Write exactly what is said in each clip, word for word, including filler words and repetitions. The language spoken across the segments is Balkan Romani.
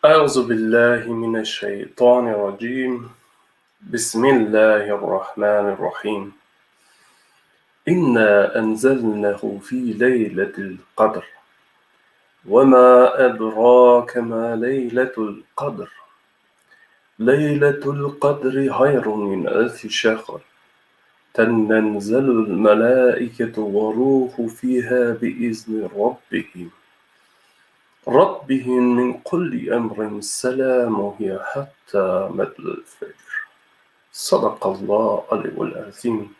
أعوذ بالله من الشيطان الرجيم. بسم الله الرحمن الرحيم. إنا أنزلناه في ليلة القدر. وما أدراك ما ليلة القدر. ليلة القدر خير من ألف شهر. تنزل الملائكة والروح فيها بإذن ربهم. ربهم من كل أمر سلام هي حتى مطلع الفجر. صدق الله العلي العظيم.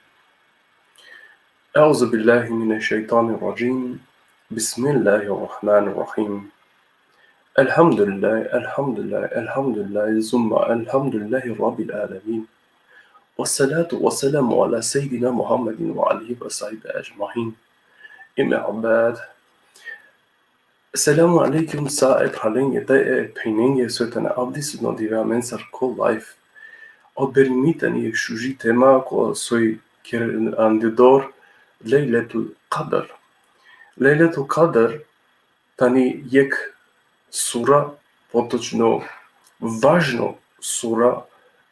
أعوذ بالله من الشيطان الرجيم. بسم الله الرحمن الرحيم. الحمد لله، الحمد لله، الحمد لله، ثم الحمد لله رب العالمين. والصلاة والسلام على سيدنا محمد وعلى آله وصحبه أجمعين. أما بعد. Selamu alejkum sa e phralenge te e phenjenge, soj tane avdisutno dive amen sar ko live. Odberini tani jekh šuži tema ko soj keren ande dor, Lejletul Kadr. Lejletul Kadr tani jekh sura, potočno važno sura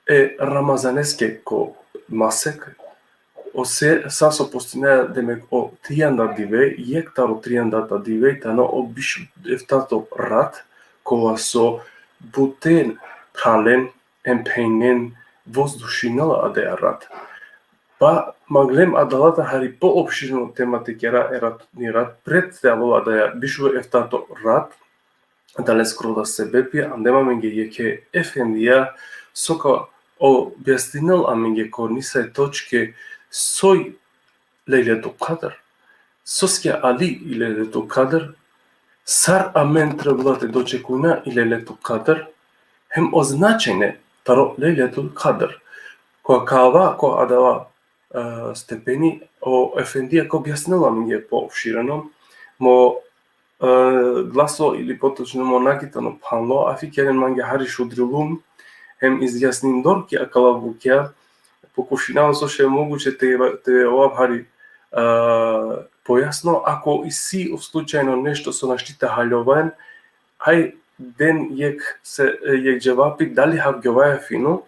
e Ramazaneske ko masek, ose sa so postinaja, demek, o trianda dive, jekh taro triandata dive tano o biš eftato rat, kova so buten phralen em phenjen vozdušinela adaja rat. Pa manglem adalata hari poopširno tema te kera e rat, ni rat pred te avol adaja biš u eftato rat, adaleskoro da sebepi andem amenge jekhe efendija so ka objasninel amenge ko nisaj točke soj Lejletul Kadr, soske ali i Lejletul Kadr, sar amen trebela te dočekujna i Lejletul Kadr, hem o značenje taro Lejletul Kadr. Ko kava, ko adava, e, stepeni, o efendija ka objasninel amenge poopširno, mo e, glaso ili potočno mo nagi tano phanlo, a fikeren mange hari šudrilum, hem izjasnindor ki akala bukja, pokušinava so še moguće te, te ovav hari, e, pojasno, ako isi slučajno nešto so našti te haljoven, haj den jekh se, e, jekh dževapi, dali havgjovaja fino,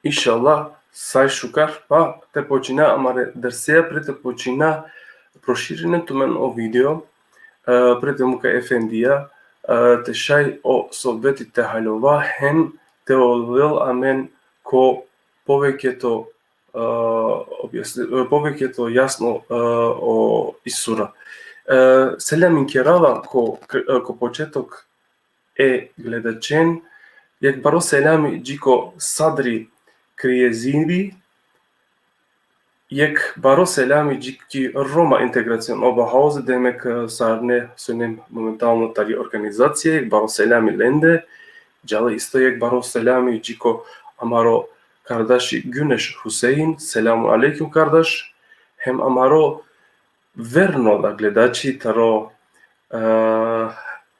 Inšallah, saj šukar, pa te počina amare derseja, pre te počina, proširinen tumen o video, e, pre te muka efendija, e, te šaj o sohbeti te haljova, hem te ovel amen ko poveketo, e, objasni-, e, poveketo jasno, e, o i sura. E, selamin kerava ko, e, ko početok e gledačen, jekh baro selami dži ko Sadri Krijezivi, jekh baro selami dži ki Roma Integracion Oberhausen, demek, e, sarine so hine momentalno tari organizacija, jekh baro selami lende, džala isto jekh baro selami dži ko amaro kardaši Guneš Husein, selamun alejkum kardaš, hem amaro verno da gledači taro, e,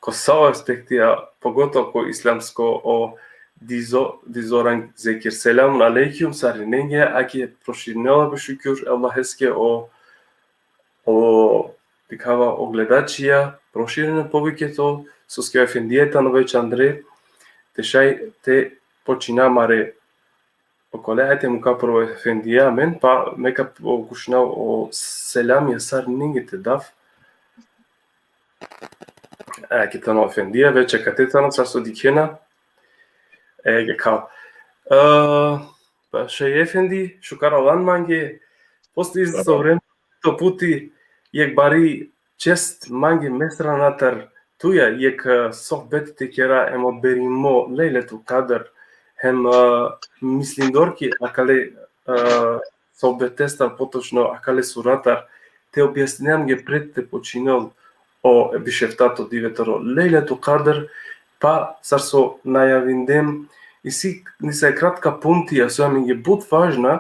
ko sa o aspektija, pogotovo ko islamsko, o Dizo, Dizorang Zekir. Selamun alejkum sarinenge, aki proširinela be šukir Allaheske o, o, dikhava o gledačija, proširinen poveketo, soske o efendija tano već andre, te šaj te počina amare Okole, ajde muka prvo efendija amen, pa me ka pokušinav o selamija sarinenge te dav. E, ki tano efendija, već akate tano, sar so dikhena. E, ka. E, pa šaj efendi, šukar alan mange, posle izvesno vreme, to puti, jekh bari čest mange me stranatar tuja, jekh, e, sohbet te kera em o berimo Lejletul Kadr, hem, e, mislindor ki akale, e, sohbetestar, potočno akale suratar, te objasninav amenge pred te počinel o biš eftato dive taro Lejletul Kadr, pa sar so najavindem, isi nisaj kratka punktija so amenge but važna,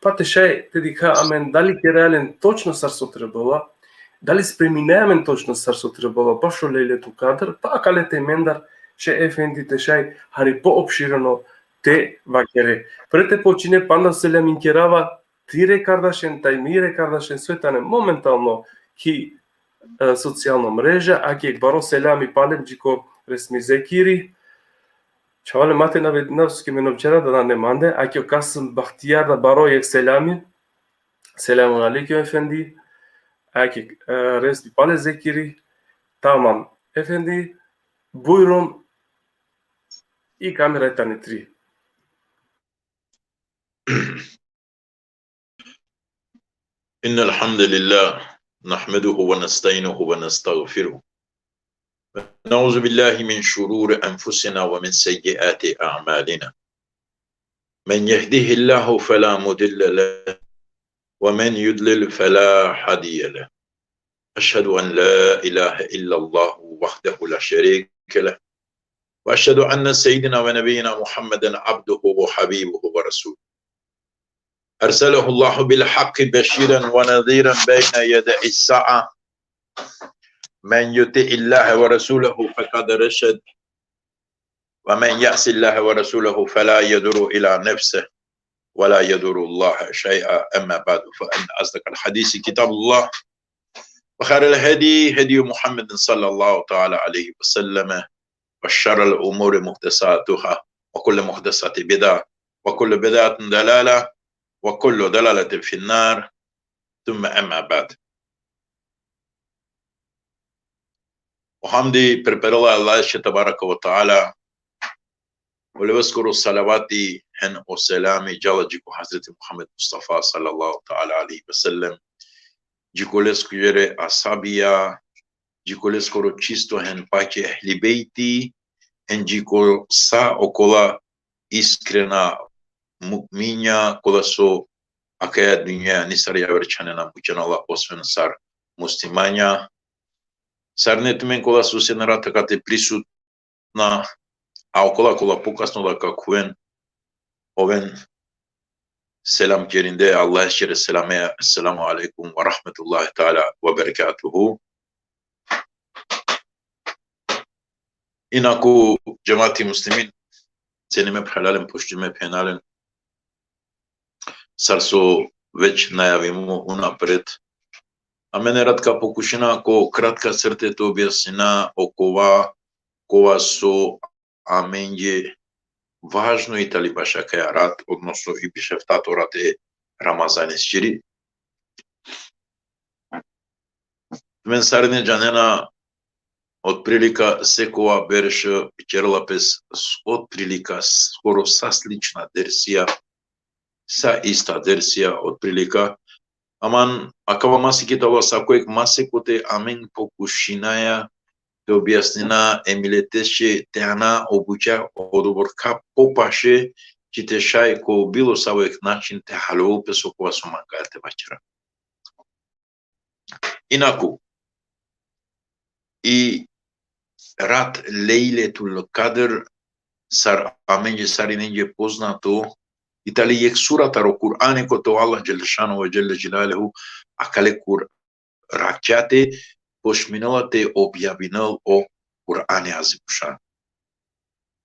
pa te šaj te dikha amen dali kera len točno sar so trebela, dali spremina amen točno sar so trebela bašo Lejletul Kadr, pa akale temendar šaj efendi te šaj hari poopširno te vakere. Pre te počine, panda selamin kerava tire kardašen, taj mire kardašen, so tane momentalno ki e, socijalno mreža, ake baro selami palem dži ko Resmi Zekiri. Čhavale, ma te navedinav so ki me novčera da nane mande, ake o Kasim Bahtijar da baro jek selami. Selamun alejkum efendi. Ake, e, Resmi pale Zekiri. Tamam. Efendi, bujrum, i kamera tani tri. إن الحمد لله نحمده ونستعينه ونستغفره، ونعوذ بالله من شرور أنفسنا ومن سيئات أعمالنا. من يهده الله فلا مضل له، ومن يضلل فلا هادي له. أشهد أن لا إله إلا الله وحده لا شريك له، وأشهد أن سيدنا ونبينا محمدا عبده وحبيبه ورسوله، أرسله الله بالحق بشيرا ونذيرا بين يدي الساعة. من يطع الله ورسوله فقد رشد، ومن يعص الله ورسوله فلا يضر إلا نفسه ولا يضر الله شيئا. أما بعد، فإن أصدق الحديث كتاب الله، وخير الهدي هدي محمد صلى الله تعالى عليه وسلم، وشر الأمور محدثاتها، وكل محدثة بدعة، وكل بدعة ضلالة، وكل ضلالة في النار. ثم أما بعد. O hamdi priperela e Allahesće tebareke ve teala, o leskoro salavati hem o selami džala dži ko Hazreti Muhammed Mustafa sallallahu ta'ala alejhi ve sellem, dži ko leskere ashabija, dži ko leskoro čisto hem pake ehli bejti, hem dži ko sa okola iskrena mu'minja, kola so akaja dunja nisar javer čhanena, mućena, Allah posven sar muslimanja. Sarine tumen kola so sine rat akate prisutna, a okola kola pokasno da ka khuven, oven selam kerinde, Allahesćere selame, Esselamu alejkum ve rahmetullahi teala ve berekatuhu. Inaku, džemati muslimin, cenime phralalen, poštujime phenalen, sar so već najavimo unapred, amen erat ka pokušina ko kratka crte te objasnina okova, kova so amenđe važno i tali baš akaja rat, odnosno i biš eftato rat e Ramazanesćiri. Tumen sarine džanena, otprilika sekova berš ćerela pes otprilika skoro sa slična dersija, sa ista dersija otprilika. Aman akava masek i talo sa kojek masekote amen pokušinaja te objasnina e miletesće te ana o buća odobor ka popaše, či te šaj ko bilo savo jek način te halovol pes okova so mangaja te vaćera. Inaku, i rat Lejletul Kadr, sar amenđe sarinenđe poznato, i tali jek sura taro Kur'ani kote o Allah dželle šanuhu ve dželle dželaluhu akale Kur-, rakjate počminela te objavinel o Kur'ani Azimušan.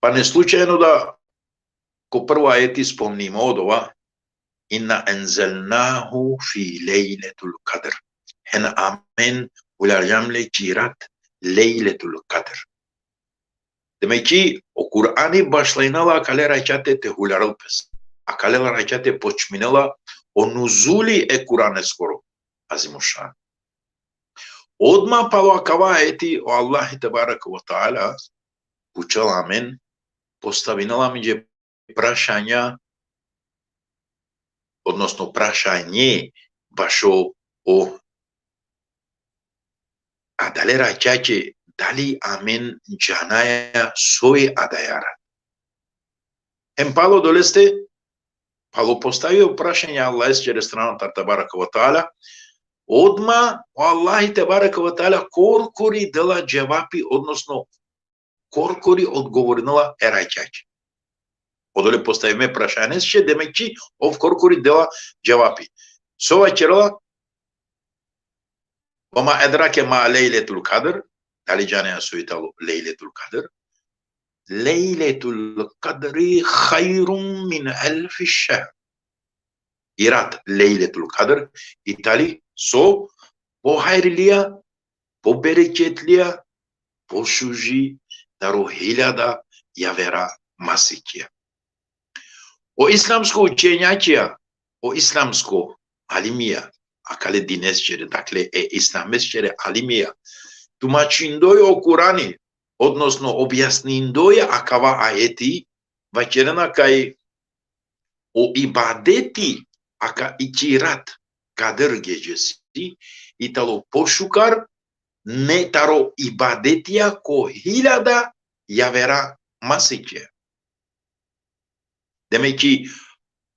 Pa ne slučajno da ko prvo ajeti spomnimo odova: "Inna enzelnahu fi lejletul kadr." Hem amen huljarđam le ki rat Lejletul Kadr. Demek ki, o Kur'ani bašlajnela akale rakjate te huljarel pes. Akale rakjate počminela o nuzuli e Kur'aneskoro Azimušan. Odma palo akava ajeti o Allahi tebareke ve teala pučela amen, postavinela amenđe prašanja, odnosno prašanje bašo o adale rakjake, dali amen džanaja soj adaja rat. Hem palo doleste, palo postavio prašanje Allahesćere strana tar tebareke ve teala, odma o Allahi tebareke ve teala korkori dela dževapi, odnosno korkori odgovorinela e rakjake. Odole postavime prašanesće, demek ki ov korkori dela dževapi. So vaćerela: "Ve ma edrake ma lejletul kadr", dali džanea soj talo Lejletul Kadr? "Lejletul kadri hajrun min elfi šehr." I rat Lejletul Kadr i tali so pohajrilija pobereketlija, pošuži taro hiljada javera masekija. O islamsko učenjakija, o islamsko alimija, akale dinesčere, dakle, e islamesčere alimija, tumačindoj o Kurani, odnosno objasnindoj akava ajeti, vaćerena kaj o ibadeti aka iki rat Kadir gecesi i talo pošukar, ne taro ibadetija ko hiljada javera masekija. Demek ki,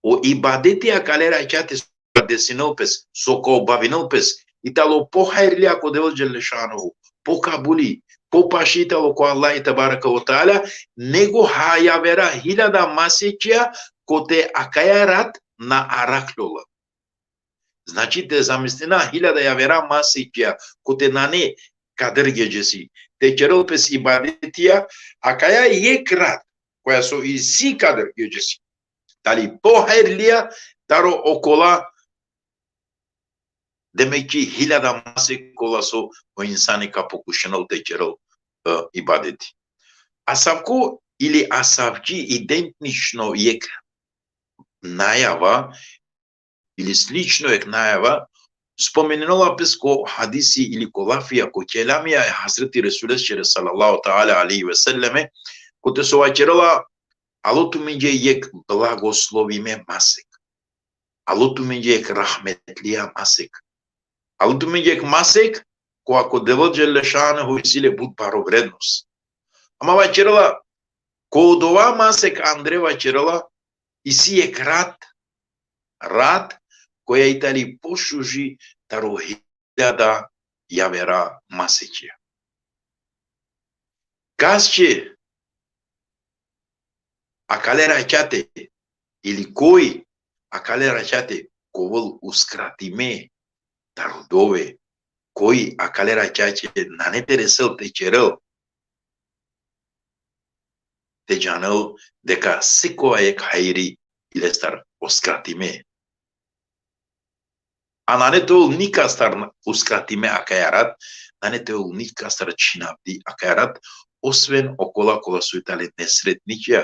o ibadeti akale rakjate so desinel pes, so ka obavinel pes, i talo pohajrli ako Devel Dželle Šanuhu, po kabuli, po paši talo ko Allah tebaraka ve teala, nego ha javera hiljada masekija kote akaja rat na araklola. Znači, te zamislina hiljada javera masekija, kote nane Kadir gecesi, te ćerel pes ibadetija, akaja jek rat, koja so isi Kadir gecesi, tali pohajrlija taro okola, demek ki, hiljada masek kola so o insani ka pokušinel te ćerel, e, ibadeti. Asavko ili asavki identično jek najava, ili slično jek najava, spomeninela pes ko hadisi ili ko lafija, ko kelamija e Hazreti Resulesčere sallallahu teala alejhi ve selleme, kote so vaćerela: alo tumenđe jek blagoslovime masek. Alo tumenđe jek rahmetlija masek. Alo tumenđe jek masek, kova ko Devel Dželle Šanuhu isi le but baro vrednost. Ama vaćerela, ko odova masek andre, vaćerela, isi jek rat, rat, koja i tali pošuži taro hiljada javera masekija. Kas će akale rakjate, ili koj akale rakjate ka ovel uskratime taro dove, koj akale rakjate nane te resel te ćerel, te džanel deka sekova jek hajri i lestar uskratime. A nane te ovel nikastar uskratime akaja rat, nane te ovel nikastar čhinavdi akaja rat, osven okola kola so i tale nesretnikija,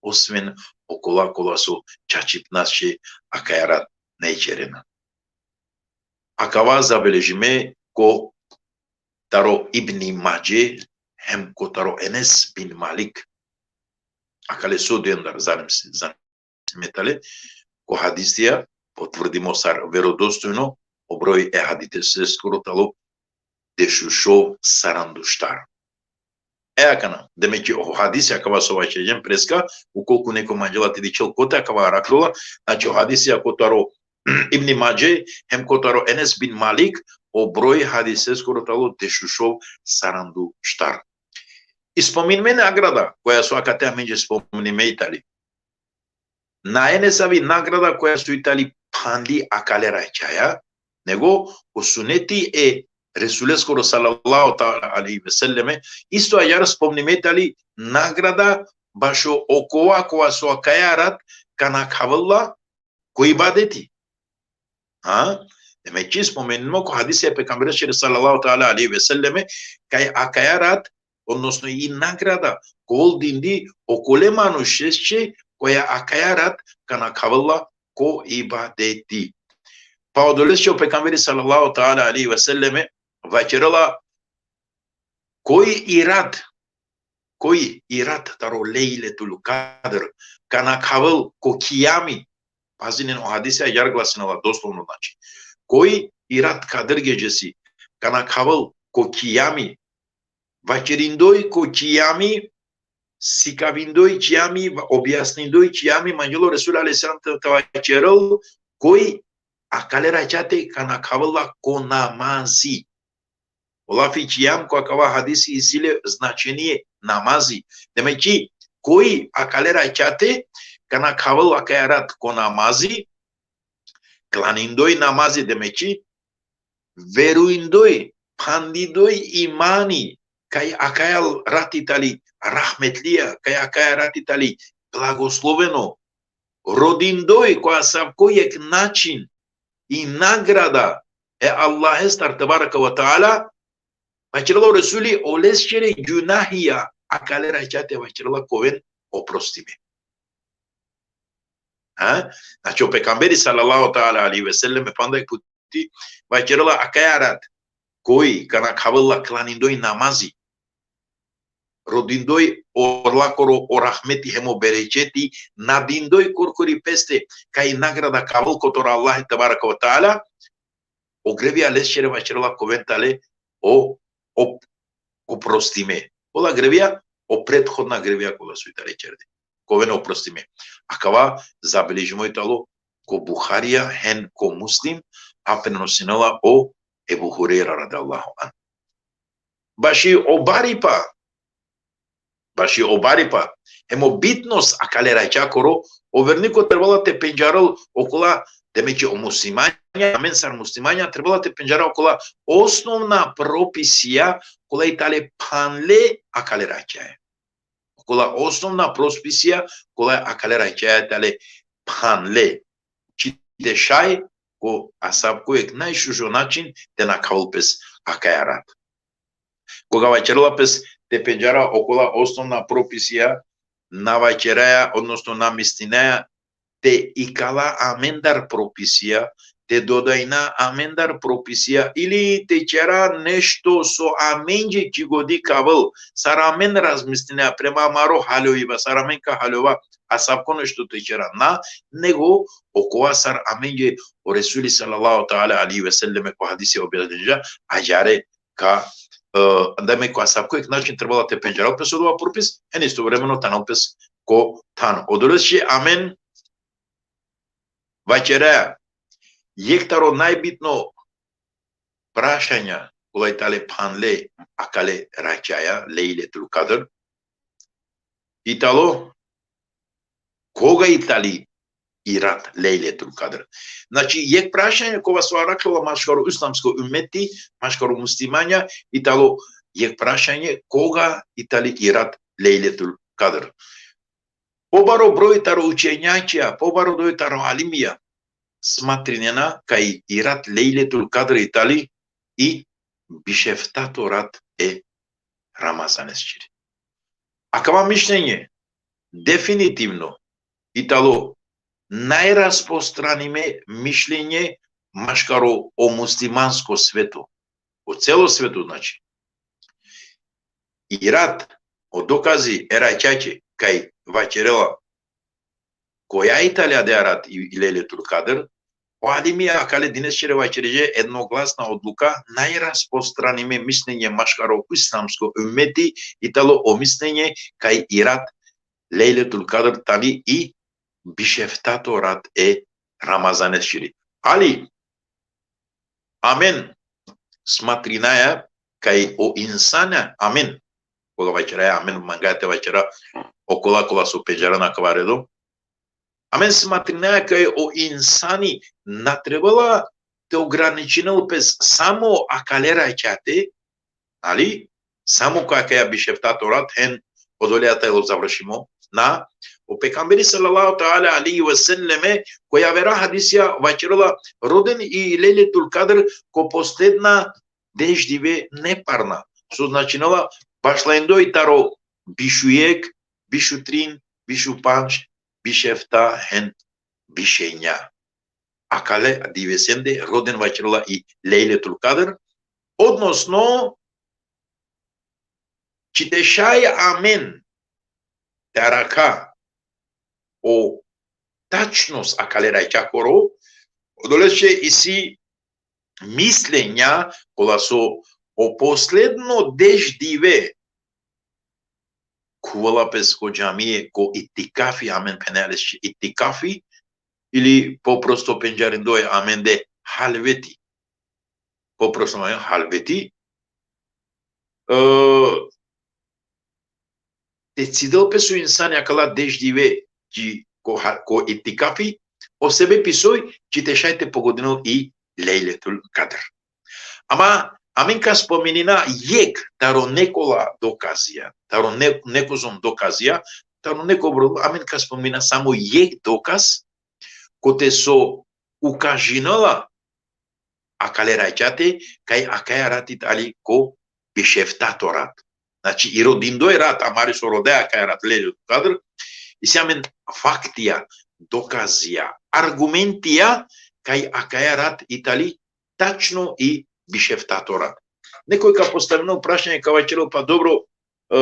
osven okola kola so čačipnasće akaja rat na ćerena. Akava zabeležime ko taro Ibni Madže, hem ko taro Enes bin Malik. Akale so dendar zanim se, zanim se metale, ko hadisija, potvrdimo sar verodostojno, o broj e hadiseskoro talo dešušov saranduštar. E akana, demek ki o hadisi akava so vaćerđem preska, ukolku neko manđela te dičhel kote akava araklola, znači o hadisi ako taro Ibni Madže, hem ko taro Enes bin Malik, o broj hadiseskoro talo dešušov saranduštar. I spominime nagrada, koja so akate amenđe spominime i tali. Nae nesavi nagrada koja so i tali phanli akale rakjaja, nego o suneti e Resuleskoro sallallahu teala alejhi ve selleme, isto ađar spominime tali nagrada bašo okova kova so akaja rat ka nakhavel la ko ibadeti. Ha? Demek ki spomenimo ko hadisi e Pejgamberesere sallallahu teala alejhi ve selleme, kaj akaja rat, odnosno i nagrada, ka ovel dindi okole manušesće, koja akaja rat ka nakhavel la ko ibadeti. Pa odolesće o Pejgamberi sallallahu teala alejhi ve selleme vaćerela, koj i rat, koj i rat taro Lejletul Kadr ka nakhavel ko kijami, pazinen, o hadisi ađar glasinela doslovno, znači, koj i rat Kadir gecesi ka nakhavel ko kijami, vaćerindoj ko kijami, sikavindoj kijami, va-, objasnindoj kijami, manđelo Resul alejhi selam te, te vaćerel, koj akale rakjate ka nakhavel la ko namazi. O lafi kijam ko akava hadisi isi le značenie namazi. Demek ki, koj akale rakjate ka nakhavel akaja rat ko namazi, klanindoj namazi, demek ki, verujindoj, phandindoj imani, kaj akaja rat i tali rahmetlija, kaj akaja rat i tali blagosloveno, rodindoj ko asavko jek način i nagrada e Allahestar tebaraka ve teala, Vaćerela o Resuli, olesćere gjunahija akale rajčate, vaćerela, ka oven oprostime. Ha? Znači, o pejgamberi sallallahu ta'ala alejhi ve sellem, e panda jekh puti, vaćerela, akaja rat, koj ka nakhavel la klanindoj namazi, rodindoj o lakoro o rahmeti hem o berećeti, nadindoj korkori peste kaj nagrada ka avel kotor Allahi tebareke ve teala, o grevija lesćere, vaćerela, ka oven tale o, o, oprostime. Kola grevija? O prethodna grevija kola so i tale ćerde. Ka oven oprostime. Akava zabeležimo i talo ko Buharija hem ko Muslim, a prenosinela o Ebu Hurejra radijallahu anhu. Baši o baripa, baši o baripa, hem o bitnost akale rajčakoro, o verniko trebela te pendžarel okola, demek, o muslimanja, amen sar muslimanja trebela te pendžara okola osnovna propisija kola i tale phanle akale rajčaja. Okola osnovna propisija kola akale rajčaja tale phanle. Či te šaj ko asavko jekh najšužo način te nakhavel pes akaja rat. Koga vaćerela pes te pendžara okola osnovna propisija, na vaćeraja, odnosno na mislinaja te ikala amendar propisija, te dodajna amendar propisija ili te ćera nešto so amenđe ki godi ka avel, sar amen razmislinaja, prema amaro haljoviba, sar amen ka haljova, asavko nešto te ćera. Na, nego okova sar amenđe o Resuli sallallahu ta'ala alejhi ve sellem ko hadisi objasninđa, ađahar ka, e, demek, ko asavko jekh način trebela te pendžarel pes odova propis, hem istovremeno te anel pes ko than. Odolesće amen vaćeraja, jekh taro najbitno prašanja kola i tale phanle akale rajčaja, Lejletul Kadr, i talo koga i tali i rat Lejletul Kadr. Znači, jekh prašanje kova so arakhlola maškaro islamsko ummeti, maškaro muslimanja, i talo jekh prašanje koga i tali i rat Lejletul Kadr. Pobaro broj taro učenjačija, pobaro broj taro alimija smatrinena kaj i rat Lejletul Kadr i tali i bišeftato rat e Ramazanesćeri. Akava mišljenje definitivno i talo najrasprostranime mišljenje maškaro o muslimansko sveto. O celo sveto, znači. I rat, o dokazi e rajčaće, kaj vaćerela koja i tali adaja rat i, i Lejletul Kadr, o alimija akale dinesćere vaćerđe, jednoglasna odluka, najrasprostranime mišljenje maškaro islamsko ummeti i talo o mišljenje kaj i rat Lejletul Kadr tani i bišeftato rat e Ramazanesćeri. Ali amen smatrinaja kaj o insanja, amen, koga vaćeraja amen, mangaja te vaćera okola kola so pendžarena akava redo, amen smatrinaja kaj o insani na trebela te ograničinel pes samo akale rajčate, ali samo ko akaja bišeftato rat, hem odoleja tano završimo. Na, o pejgamberi sallallahu ta'ala alejhi ve selleme, ko javera hadisija vaćerela, roden i Lejletul Kadr ko posledna deš dive neparna. So značinela, bašlajindoj taro bišu jekh, bišu trin, bišu pandž, bišefta hem bišenja. Akale divesende roden vaćerela i Lejletul Kadr, odnosno, či te šaj amen te arakha o tačnost akale rajčakoro, odolesće isi mišljenja kola so o posledno deš dive khuvela pes ko džamije, ko itikafi, amen phenea lesće itikafi, ili poprosto pendžarindoj amende halveti. Poprosto amende halveti. E, te cidel pes o insani akala deš dive ki, ko ha-, ko itikafi, o sebepi soj, či te šaj te pogodinel i Lejletul Kadr. Ama, amen ka spomenina jekh taro nekola dokazija, taro ne-, nekozom dokazija, taro neko bro-, amen ka spomenina samo jekh dokaz, kote so ukažinela akale rajčate, kaj akaja rat i tali ko bišeftato rat. Znači, i rodindoj rat, amari so rodea kaj rat Lejletul Kadr, isi amen faktija, dokazija, argumentija, kaj akaja rat i tali tačno i bišeftato rat. Nekoj ka postavino prašanje, ka vaćerel, pa dobro, e,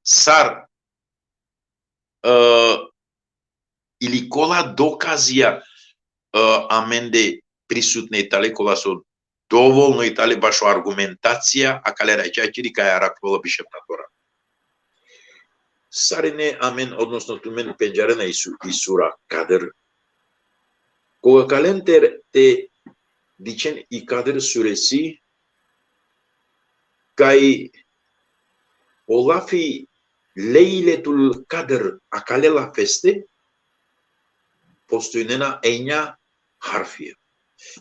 sar, e, ili kola dokazija, e, amende prisutne i tali, kola so dovolno i tali bašo argumentacija, akale rajčačiri kaj arakhola bišeftato rat. Sarine amen, odnosno tumen pendžarena i su-, i sura Kadr. Koga ka len te, te dičen i Kadr suresi, kaj o lafi Lejletul Kadr, akale lafeste postojnena enja harfija.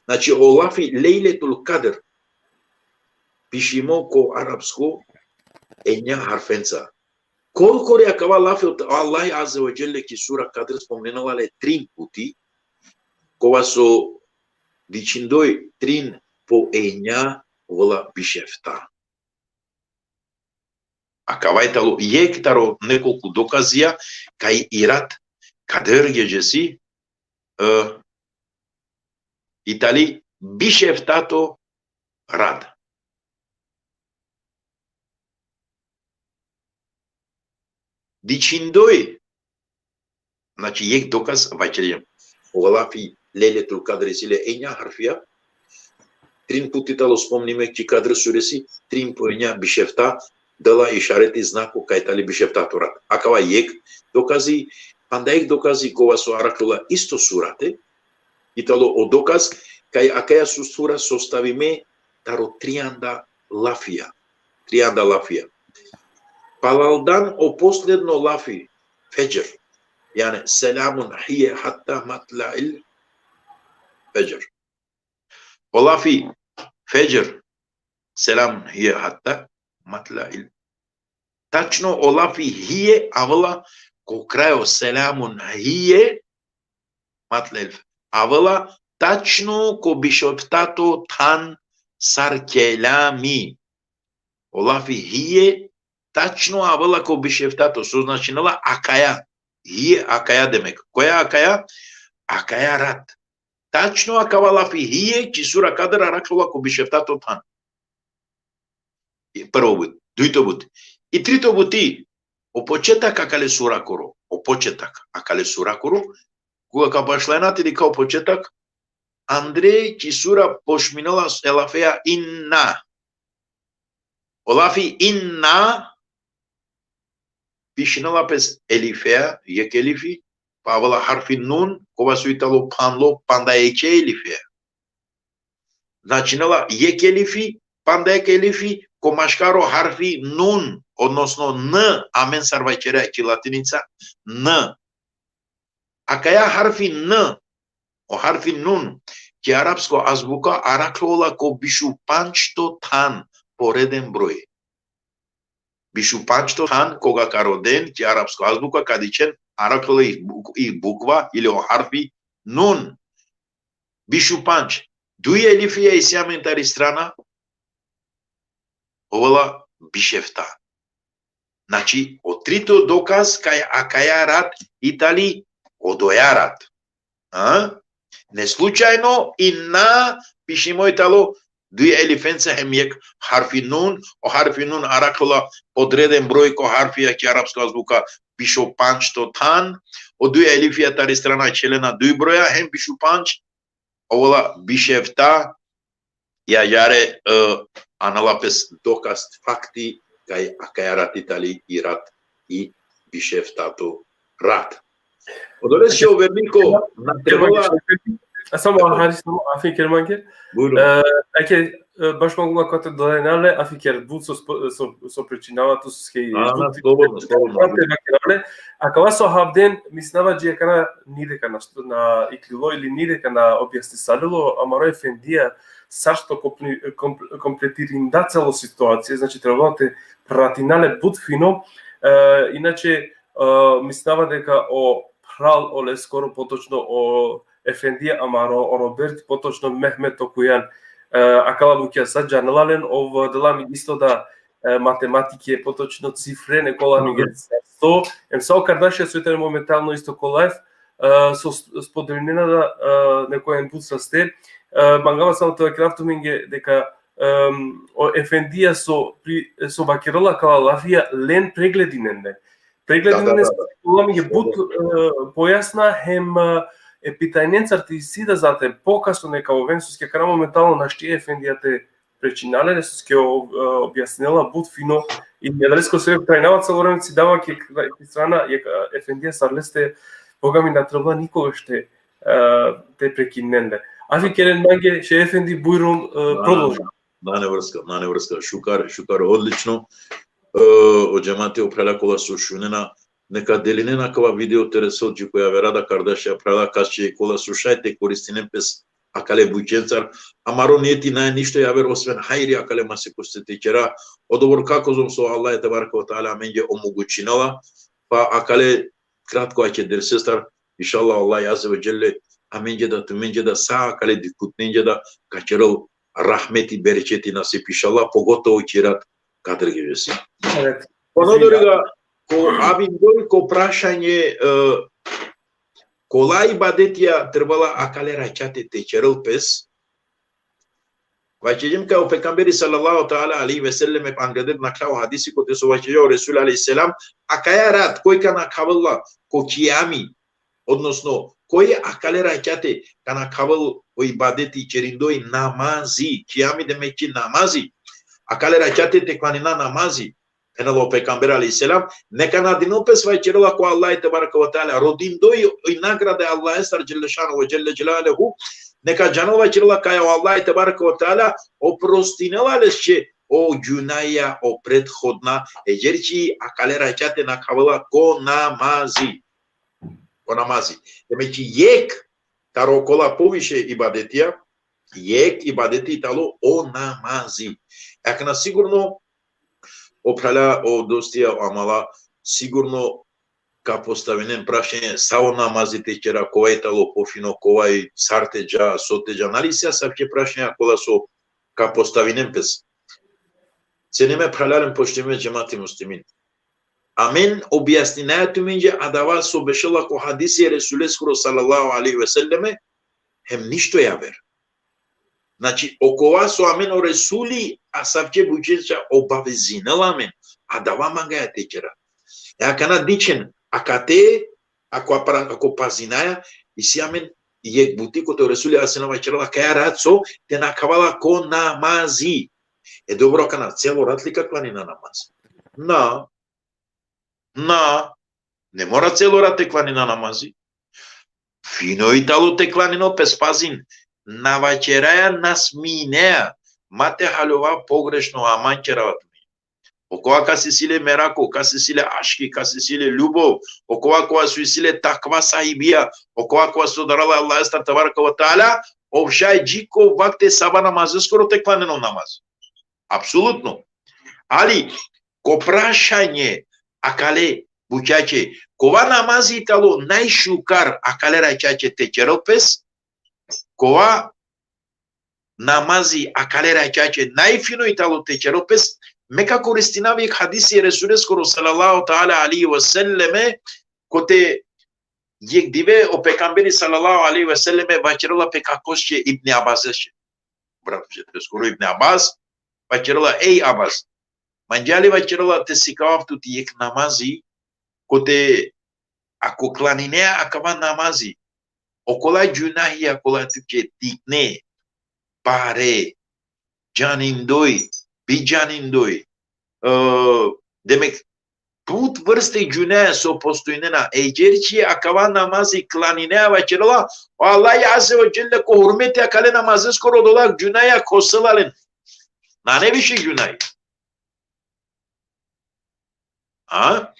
Znači, o lafi Lejletul Kadr pišimo ko arapsko enja harfenca. Kolkori akava lafi o Allah Azze ve Dželle ki sura Kadr spomninela le trin puti, kova so dičindoj trin po enja ovela bišefta. Akava i talo jekh taro nekolku dokazija kaj i rat Kadr gedžesi, e, i tali bišeftato rat. Dičindoj, znači, jekh dokaz vaćerđam. O lafi Lejletul Kadri si le enja harfija, trin puti talo spomnime ki Kadr suresi, trin po enja bišefta, dela išareti, znako kaj tali bišeftato rat. Akava jekh dokazi, panda jekh dokazi kova so arakhlola isto surate, i talo o dokaz kaj akaja su-, sura sostavime taro trianda lafija. Trianda lafija. Palaldan o posledno lafi, fedžr. Jani, selamun hije hatta matla'il fedžr. O lafi fedžr, selamun hije hatta matla'il. Tačno o lafi hije avela ko krajo, selamun hije matla'il. Avela tačno ko bišeftato than sar kelami. O lafi hije tačno avela ko bišeftato, so značinela akaja. Hije akaja demek. Koja akaja? Akaja rat. Tačno akava lafi hije ki sura Kadr arakhlola ko bišeftato than. I prvo but, dujto but. I trito buti, o početak akale surakoro, o početak akale surakoro, koga ka bašlajna te dikha o početak, andre ki sura počminela e lafeja inna. O lafi inna pišinela pes elifeja, jekh elifi, pa avela harfi nun, kova so i talo phanlo panda jekhe elifeja. Značinela jekh elifi, panda jekh elifi, ko maškaro harfi nun, odnosno n, amen sar vaćerea ki latinica, n. Akaja harfi n, o harfi nun, ki arapsko azbuka arakhlola ko bišupandžto than po reden broj. Bišupandžto than, koga ka roden, ki arapsko azbuka ka dičen, arakhlola i buk-, i bukva ili o harfi nun. Bišupandž. Duj elifija isi amen tari strana, ovela bišefta. Znači, o trito dokaz kaj akaja rat i tali odoja rat. A? Neslučajno inna pišimo i talo duj elifenca hem jekh harfi nun, o harfi nun arakhlola po reden broj ko harfija ki arapsko azbuka bišupandžto than, o duj elifija tari strana čhelena duj broja hem bišupandž, ovela bišefta, i ađahar, e, anela pes dokaz, fakti, kaj akaja rat i tali i rat i bišeftato rat. Odolese o verniko na trebela. A samo, hari, samo, afi ker mange. Bujrun. E, ake, e, baš mangla kote dodajnale, afi ker but so spo-, so, so pričinava tu so skej. A, na, slobodno, slobodno. Akava so havden, mislinava dži akana nigde ka na, na iklilo ili nigde ka na objasnisalilo, amaro efendija, sar so kompli-, kompl-, kompletirinda celo situacija, znači, trebela te pratinale but fino, e, inače, e, mislinava deka o phral oleskoro, potočno o efendija amaro, o Robert, potočno Mehmet Okujan, e, akala bukja sa džanela len, ov dela mi isto da, e, matematike, potočno cifre, nekola mi ge sto, em sa o Kardashian so tane momentalno isto ko live, e, so s-, spodelinena da, e, nekoja but saste, e, mangava samo te vakerav tumenge deka, em, o efendija so pri-, so vakerela akala lafija len pregledinen le. Pregledinen le, da, da, da. Ola mi ge but, e, pojasna hem, e, e pitajnencar te isi da zate pokasno neka oven, soske akana momentalno našti efendija te prečinel len, soske o, e, objasninela but fino i adaleske so trajnava celo vreme, si dava ki, ki strana, e, efendija sar leste, boga mi, na trebela nikogaš te, e, te prekinen le. Afi keren mange, šej efendi, bujrun, e, prodolži. Nane vrska, nane vrska, šukar, šukar, odlično. E, o džemati, o phrala kola so šunena, neka delinena akava video te resel dži ko javera da kardašija, phrala, kaske kola so šaj te koristinen pes akale bućencar. Amaro nijeti nane ništo javer osven hajri akale masekoste te ćera. Odobor kako zom so Allah tebareke ve teala amenge omogućinela, pa akale kratko ake dersestar, inšallah, Allah azze ve dželle amenge da, tumenge da, sa akale dikhutnenge da ka ćerel rahmeti, bereketi nasip, inšallah, pogotovo ki rat Kadr gecesi. Evet. Ono doriga, ko avindoj ko prašanje, e, kola ibadetija trebela akale rakjate te ćerel pes. Vaćerđem kaj o pejgamberi sallallahu teala alejhi ve sellem, angleder nakhlja o hadisi kote so vaćerđa o Resul alejhi selam, akaja rat koj ka nakhavel la ko kijami, odnosno koj akale rakjate ka nakhavel o ibadeti, ćerindoj namazi, kijami demek ki namazi, akale rakjate te klanina namazi, phenela o pejgamber alejhi selam, neka nadinel pes, vaćerela, ko Allah tebareke ve teala, rodindoj i nagrada e Allahestar dželle šanuhu ve dželle dželaluhu, neka džanel, vaćerela, kaj o Allah tebareke ve teala oprostinela lesće o džunaja o prethodna, e džerči akale rakjate nakhavela ko namazi. Ko namazi. Demek ki jek taro kola poviše ibadetija, jek ibadeti talo o namazi. Akana sigurno o phrala, o dostija, o amala, sigurno ka postavinen prašanje, savo namazi te ćera, kova i talo pofino, kova i sar te dža, so te dža. Nali isi asavke prašanja kola so ka postavinen pes. Cenime phralalen, poštime džemati muslimin. Amen objasninaja tumenđe adava so bešela ko hadisi e Resuleskoro sallallahu alejhi ve selleme, hem ništo javer. Znači, okova so amen o Resuli asavke bućenca obavezinela amen, adava mangaja te ćera. E akana dičhen, akate, ako apra-, ako pazinaja, isi amen jek buti kote o Resuli alejhi selam vaćerela, kaja rat so te nakhavala ko namazi. E dobro, akana celo rat li ka klanina namazi? Na. Na. Ne mora celo rat te klanina namazi. Fino i talo te klanina, pes pazin. Na vaćeraja, na smineja. Ma te haljova pogrešno, aman ćerava tumen. Okova kas isi le merako, kas isi le aški, kas isi le ljubov, okova kova so isi le takva sahibija, okova kova so darala Allahestar tebareke ve teala, ov šaj dži ko vakte saba namazeskoro te klanina namaz. Apsolutno. Ali, ko prašanje akale bućaće, kova namazi talo najšukar akale rakjate te ćerel pes, kova namazi akale rakjate najfino i talo te ćerel pes, me ka koristinav jek hadisi e Resuleskoro sallallahu teala alejhi ve selleme, kote jek dive o pejgamberi sallallahu alejhi ve selleme vaćerela pe kakošće, Ibni Abasesće. Brateskoro Ibni Abas, vaćerela: Ej Abas, manđa li, vaćerela, te sikavav tut jek namazi, kote ako klaninea akava namazi, okola džunahija kola tut će tikne, pare, džanindoj, bidžanindoj, e, demek, but vrste džunaja so postojnena, e džerči akava namazi klaninea, vaćerela, o Allah azze ve dželle ko hurmeti akale namazeskoro odola džunaja khosela len. Nane više džunaja. A?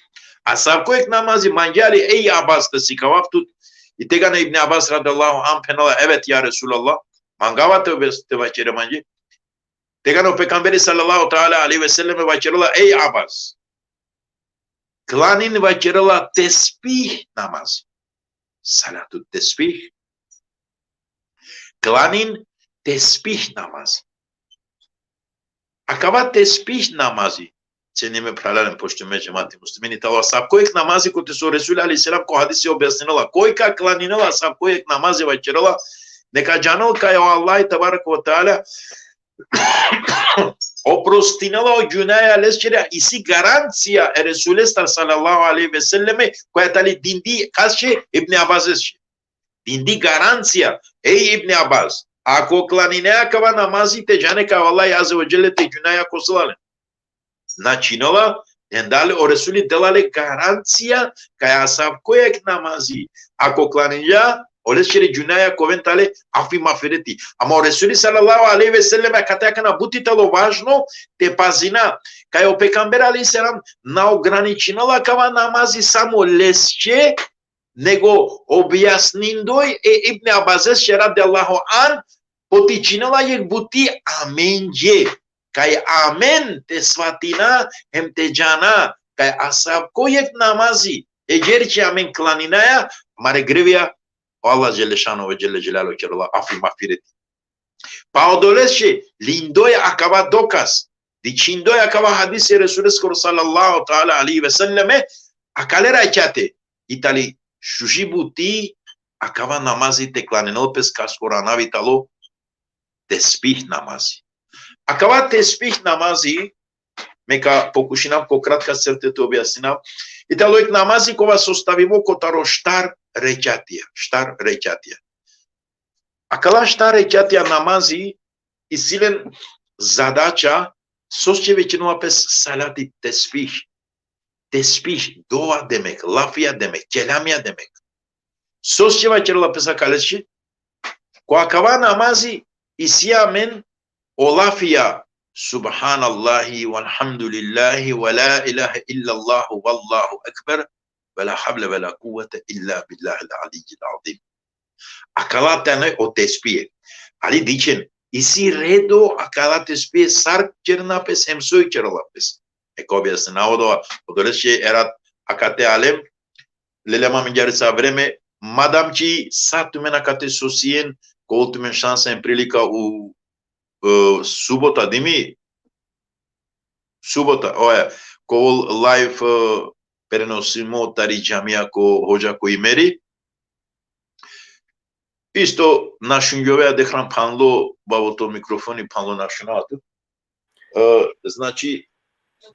Asavko jek namazi manđa li, ej Abas, te sikavav tut? I tegani Ibni Abas radijallahu anh phenela: Evet, ja Resulallah, mangava te, te vaćere manđe. Tegani o pejgamberi sallallahu teala alejhi ve selleme vaćerela: Ej Abas, klanin, vaćerela, tesbih namaz. Salatu tesbih. Klanin tesbih namazi. Akava tesbih namazi, cenime phralalen, poštujime džemati muslimani, talo asavko jek namazi kote so Resul alejhi selam ko hadisi objasninela, koj ka klaninela asavko jek namazi, vaćerela, neka džanel kaj o Allah tebareke ve teala oprostinela o džunaja leskere, isi garancija e Resulestar sallallahu alejhi ve selleme, koja tali dindi kasće? Ibn Abbasesće. Dindi garancija, ej Ibn Abbas, ako klanine akava namazi, te džane kaj o Allah azze ve dželle te džunaja kosela len. Znači, nela, endale o Resuli dela le garancija kaj asavko jek namazi, ako klaninđa, oleskere džunaja ka oven tale afi mafireti. Ama o Resuli sallallahu alejhi ve sellem, akate akana buti talo važno te pazina, kaj o pejgamber alejhi selam na ograničinela akava namazi samo lesće, nego objasnindoj e Ibn Abbasesće radijallahu anh, potičinela jek buti amenđe, kaj amen te svatina hem te džana kaj asavko jek namazi, e džerči amen klaninaja, amare grevija o Allah dželle šanuhu ve dželle dželaluhu kerela afi mafireti. Pa odolesće lindoj akava dokaz, dičhindoj akava hadisi e Resuleskoro sallallahu teala alejhi ve selleme, akale rakjate, i tali šuži buti akava namazi te klaninel pes, kaskoro anav i talo tesbih namazi. Akava tesbih namazi, me ka pokušinav ko kratka crte te objasninav, i talo jek namazi kova sostavimo kotaro štar rekjatija, štar rekjatija. Akala štar rekjatija namazi isi len zadaća, sosće vičinela pes salati tesbih. Tesbih, dova demek, lafija demek, kelamija demek. Sosće vaćerela pes akalesće? Ko akava namazi isi amen o lafija: Subhanallahi walhamdulillahi wa la ilahe illallahu wallahu ekber, ve la havle ve la kuvvete illa billahil aliyyil azim. Akala tane o tesbije. Ali dičhen, isi redo akala tesbije sar ćerna pes hem soj ćerela pes. Nek objasnina odova, odolesće erat akate alem, lelem amen džarica vreme, madam či sa tumen akate sosien, ka ovel tumen šansa hem prilika u, e, subota, dimi? Subota, oja, ka ovel live, e, prenosimo tari džamija ko hodža ko Imeri. Isto na šunđovea, dehram phanlo, bavo to mikrofoni phanlo, na šunava tut. E, znači,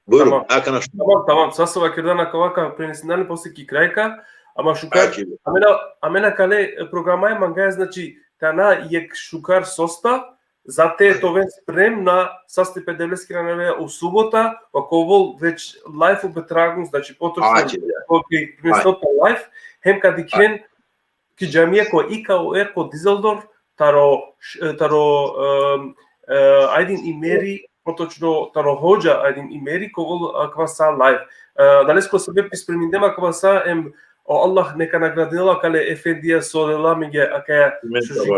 bujrum, tamam, akana šunava. Tamam, tamam, sa so vakerdan akava ka prenesina len posle ki krajka, ama šukar, amen, amen akale programaja mangaja, znači, te ana jek šukar sosta, za te te oven spremna, saste pe Devleskere naredbe, u subota, pa ka ovel već live o pretrago, znači, potočno, ko ki prenesel pe live, hem ka dikhen ki džamija ko I K U R ko Düsseldorf, taro, š-, taro, em, e, Aydin Imeri, potočno taro hodža Aydin Imeri, ka ovel akava sa live. E, adaleske sebepi spremindem akava sa, em, o Allah neka nagradinel akale efendija so dela amenge akaja šuži,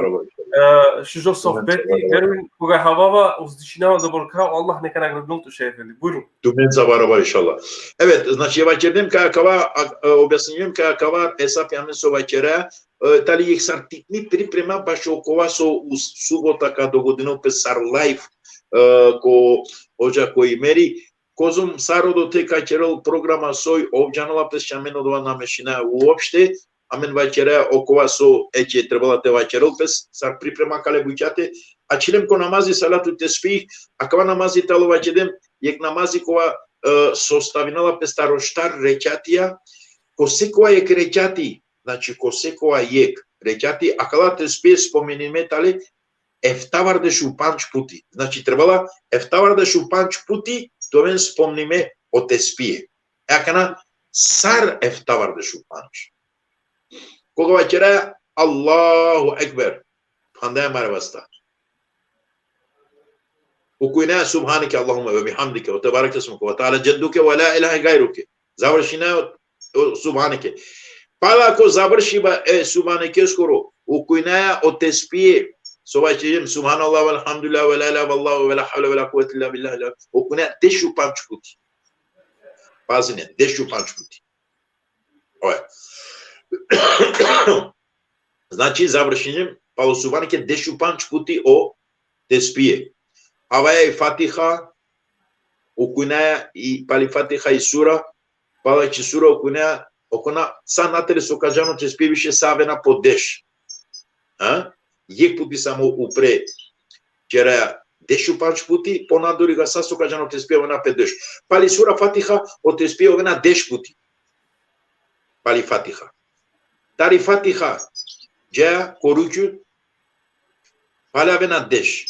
e, šužo sohbeti, verujin, koga havava, uzdišinava da borka, o Allah neka nagradinel tut, šej efendi. Bujrum. Tumenca barabar, inšallah. Evet, znači, vaćerđem kaj akava, a, a, objasnirđem kaj akava esap amen so vaćera, e, tali jek sar tikni priprema bašo okova so u subota ka dogodinel pe sar live, e, ko hodža ko Imeri, kozom sar odote ka ćerel programa soj, ov džanela pes, amen odova na mešinaja uopšte, amen vaćera okova so eće trebela te vaćerel pes, sar priprema kale bujkjate, ačhilem ko namazi salatu tesbih, akava namazi talo vaćedem, jek namazi kova, e, sostavinela pes taro štar rekjatija, ko sekova jek rekjati, znači, ko sekova jek rekjati, akala tesbih spomenime tale eftavardeš u pandž puti. Znači, trebela eftavardeš u pandž puti te oven spomnime o tesbije. E akana, sar eftavardeš u pandž? Koga vaćeraja Allahu Ekber, phandaja amare vasta. Ukujnaja Subhaneke Allahumme ve bihamdike ve tebarek esmuke ve teala džedduke ve la ilahe gajruke. Završinaja o, o Subhaneke. Pala ko završiba e Subhanekeskoro, ukujnaja o tesbije, so vaćerđem, Subhanallah velhamdulillah ve la ilahe illallah ve la havle ve la kuvvete illa billah, ukujnaja deš u pandž puti. Pazinen, deš u pandž puti. Oja. Znači, završinđem, palo Subhaneke deš u pandž puti o tesbije. Avaja i Fatiha, okujnaja i pali Fatiha i sura, pala ki sura okujnaja, okujna, sa natere so ka džan o tesbije više sa avena po deš. A? Jekh puti samo upre ćeraja dešupandž puti, ponadoriga sa so ka džan o tesbije avena pe deš. Pali sura Fatiha, o tesbije ovena deš puti. Pali Fatiha. Tari Fatiha, džaja ko rukju, pale avena deš.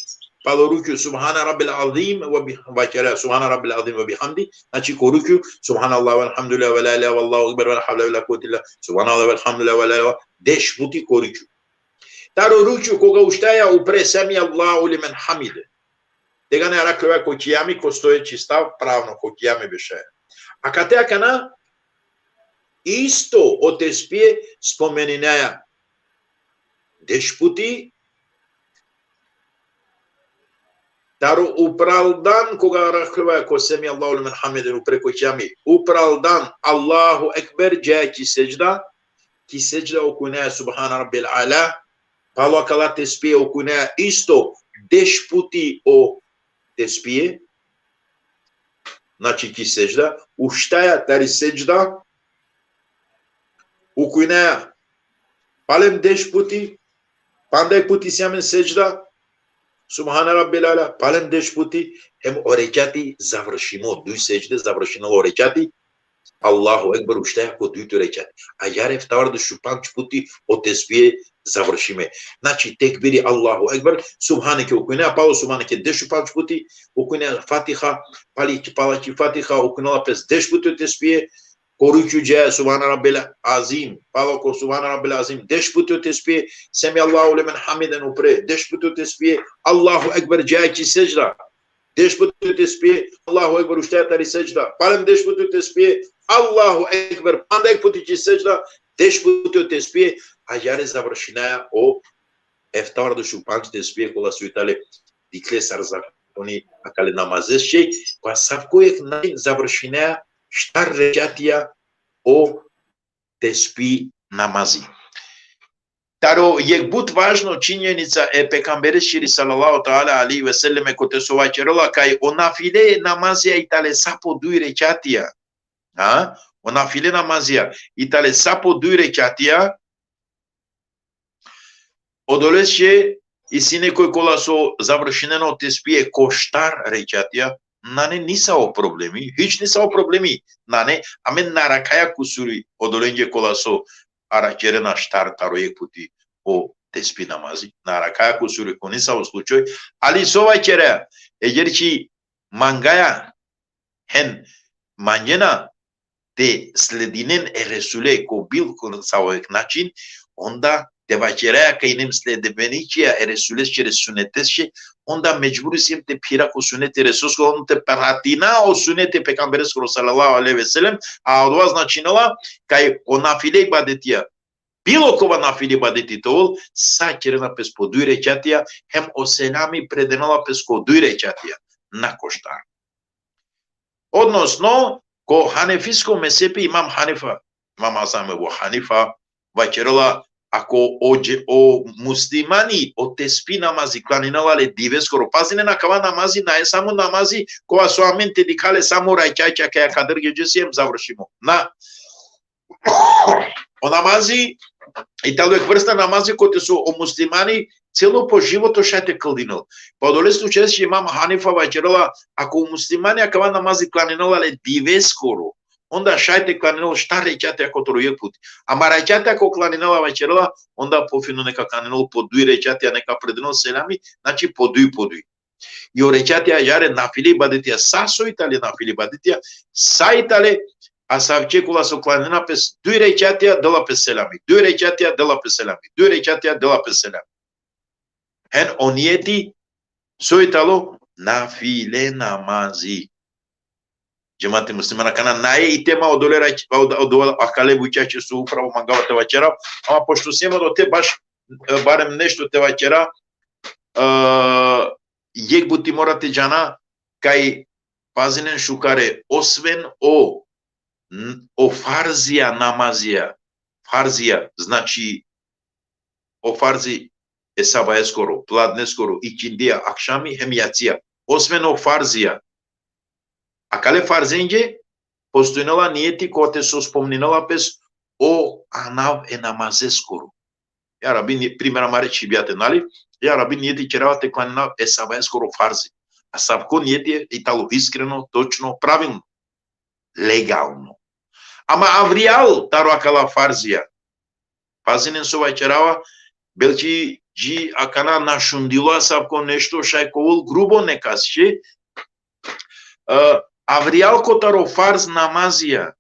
Palo rukju, Subhana Rabbil Azim, ve bi-, vaćera, Subhana Rabbil Azim ve bihamdi. Znači, ko rukju, Subhanallah, velhamdulillah, ve la ilahe illallah, Allahu ekber, ve la havle ve la kuvvete illa, Subhanallah, velhamdulillah, ve la ilahe, deš puti ko rukju. Taro rukju, koga uštaja upre, Semi Allahu limen hamide. Tegani arakhlovaja ko kijami, ko stojeći stav, pravno ko kijami bešaja. A kate akana, isto o tesbije spomeninaja deš puti, taro upraldan, koga arakhlovaja ko Semi Allahu limen hamide upre ko kijami, upraldan, Allahu ekber, džaja ki sedžda, ki sedžda okujnaja Subhana Rabbil Ala, palo akala tesbije okujnaja isto deš puti o tesbije, znači ki sedžda, uštaja tari sedžda, okujnaja palem deš puti, panda jekh puti isi amen sedžda, Subhana Rabbil Ala, palem deš puti, hem o rekjati završimo, duj sedžde završinela o rekjati, Allahu Ekber, uštaja ko dujto rekjati. Ađahar eftavardešu pandž puti o tesbije završime. Znači, tekbiri Allahu Ekber, Subhaneke okujnaja, palo Subhaneke dešupandž puti, okujnaja Fatiha, pali, pala ki Fatiha, okujnela pes deš puti o tesbije, ko rukju džaja Subhana Rabbil Azim, palo ko Subhana Rabbil Azim, deš puti o tesbije, Semi Allahu limen hamiden upre, deš puti o tesbije, Allahu Ekber, džaja ki sedžda, deš puti o tesbije, Allahu Ekber, uštaja tari sedžda, palem deš puti o tesbije, Allahu Ekber, panda jekh puti ki sedžda, deš puti o tesbije, ađahar završinaja o eftavardešu pandž tesbije, kola so i tale dikhle sar zakoni akale namazesće, ko asavko jekh način završinaja štar rekjatija o tesbi namazi. Taro jekh but važno činjenica e pejgambereskiri sallallahu teala alejhi ve selleme, kote so vaćerela kaj o nafile namazija i tale sa po duj rekjatija. A? O nafile namazija i tale sa po duj rekjatija, odolesće isi nekoj kola so završinena o tesbije ko štar rekjatija, nane nisavo problemi, hič nisavo problemi, nane, amen na arakhaja kusuri odolenge kola so araćerena štar taro jekh puti o tesbi namazi, na arakhaja kusuri ko nisavo slučaj, ali so vaćeraja, eđer ki mangaja, hen mangena te sledinen e Resule ko bilo savo jekh način, onda te vaćeraja kaj inem sledbeničija e Resuleskere sunetesće, onda mečburi siem te phira ko suneti e Resuleskoro, onda te pratina o suneti e pejgambereskoro sallallahu alejhi ve sellem, a odova značinela kaj o nafile ibadetija, bilo kova nafile ibadeti te ol, sa ćerena pes po duj rekjatija, hem o selami predenela pes ko duj rekjatija, na ko štar. Odnosno, ko hanefisko mezhepi imam Hanifa, imam Azam Ebu Hanifa, vaćerela, ako o dže-, o muslimani o tesbi namazi klaninela le diveskoro, pazinen, akava namazi nae samo namazi kova so amen te dikha le samo rekjatija kaj akader gedžesi hem završimo. Na. O namazi, i talo jekh vrsta namazi kote so o muslimani celo po životo šaj te klaninel. Pa odolesće imam Hanifa vaćerela, ako o muslimani akava namazi klaninela le diveskoro, onda šaj te klaninel štar rekjatija kotar o jekh puti. Ama rekjatija ako klaninela, vaćerela, onda pofino neka klaninel po duj rekjatija, neka predenel selami, znači po duj, po duj. I o rekjatija ađahar nafile ibadetija, sa so i tale nafile ibadetija, sa i tale, asavke kola so klaninena pes duj rekjatija, dela pes selami, duj rekjatija, dela pes selami, duj rekjatija, dela pes selami. Hen o nijeti so i talo? Nafile namazi. Džemati muslimana, akana nae i tema odole rek-, od-, od-, akale bućaće so upravo mangava te vaćerav, ama pošto siem odote baš, e, barem nešto te vaćera, e, jekh buti mora te džana, kaj, pazinen šukare, osven o, n-, o farzija namazija, farzija, znači, o farzi e sabajeskoro, pladneskoro, ikindija, akšami hem jacija. Osven o farzija. Akale farzenđe postojnela nijeti kote so spomninela pes o anav e namazeskoro. Ja Rabi, ni-, primer amare čhibjate, nali? Ja Rabi, nijeti ćerava te klaninav e sabajeskoro farzi. Asavko nijeti i talo iskreno, točno, pravilno, legalno. Ama avrijal taro akala farzija. Pazinen so vaćerava, belki dži akana na šundilo asavko nešto, šaj ka ovel grubo nekasće. E, avrijal kotaro farz namazija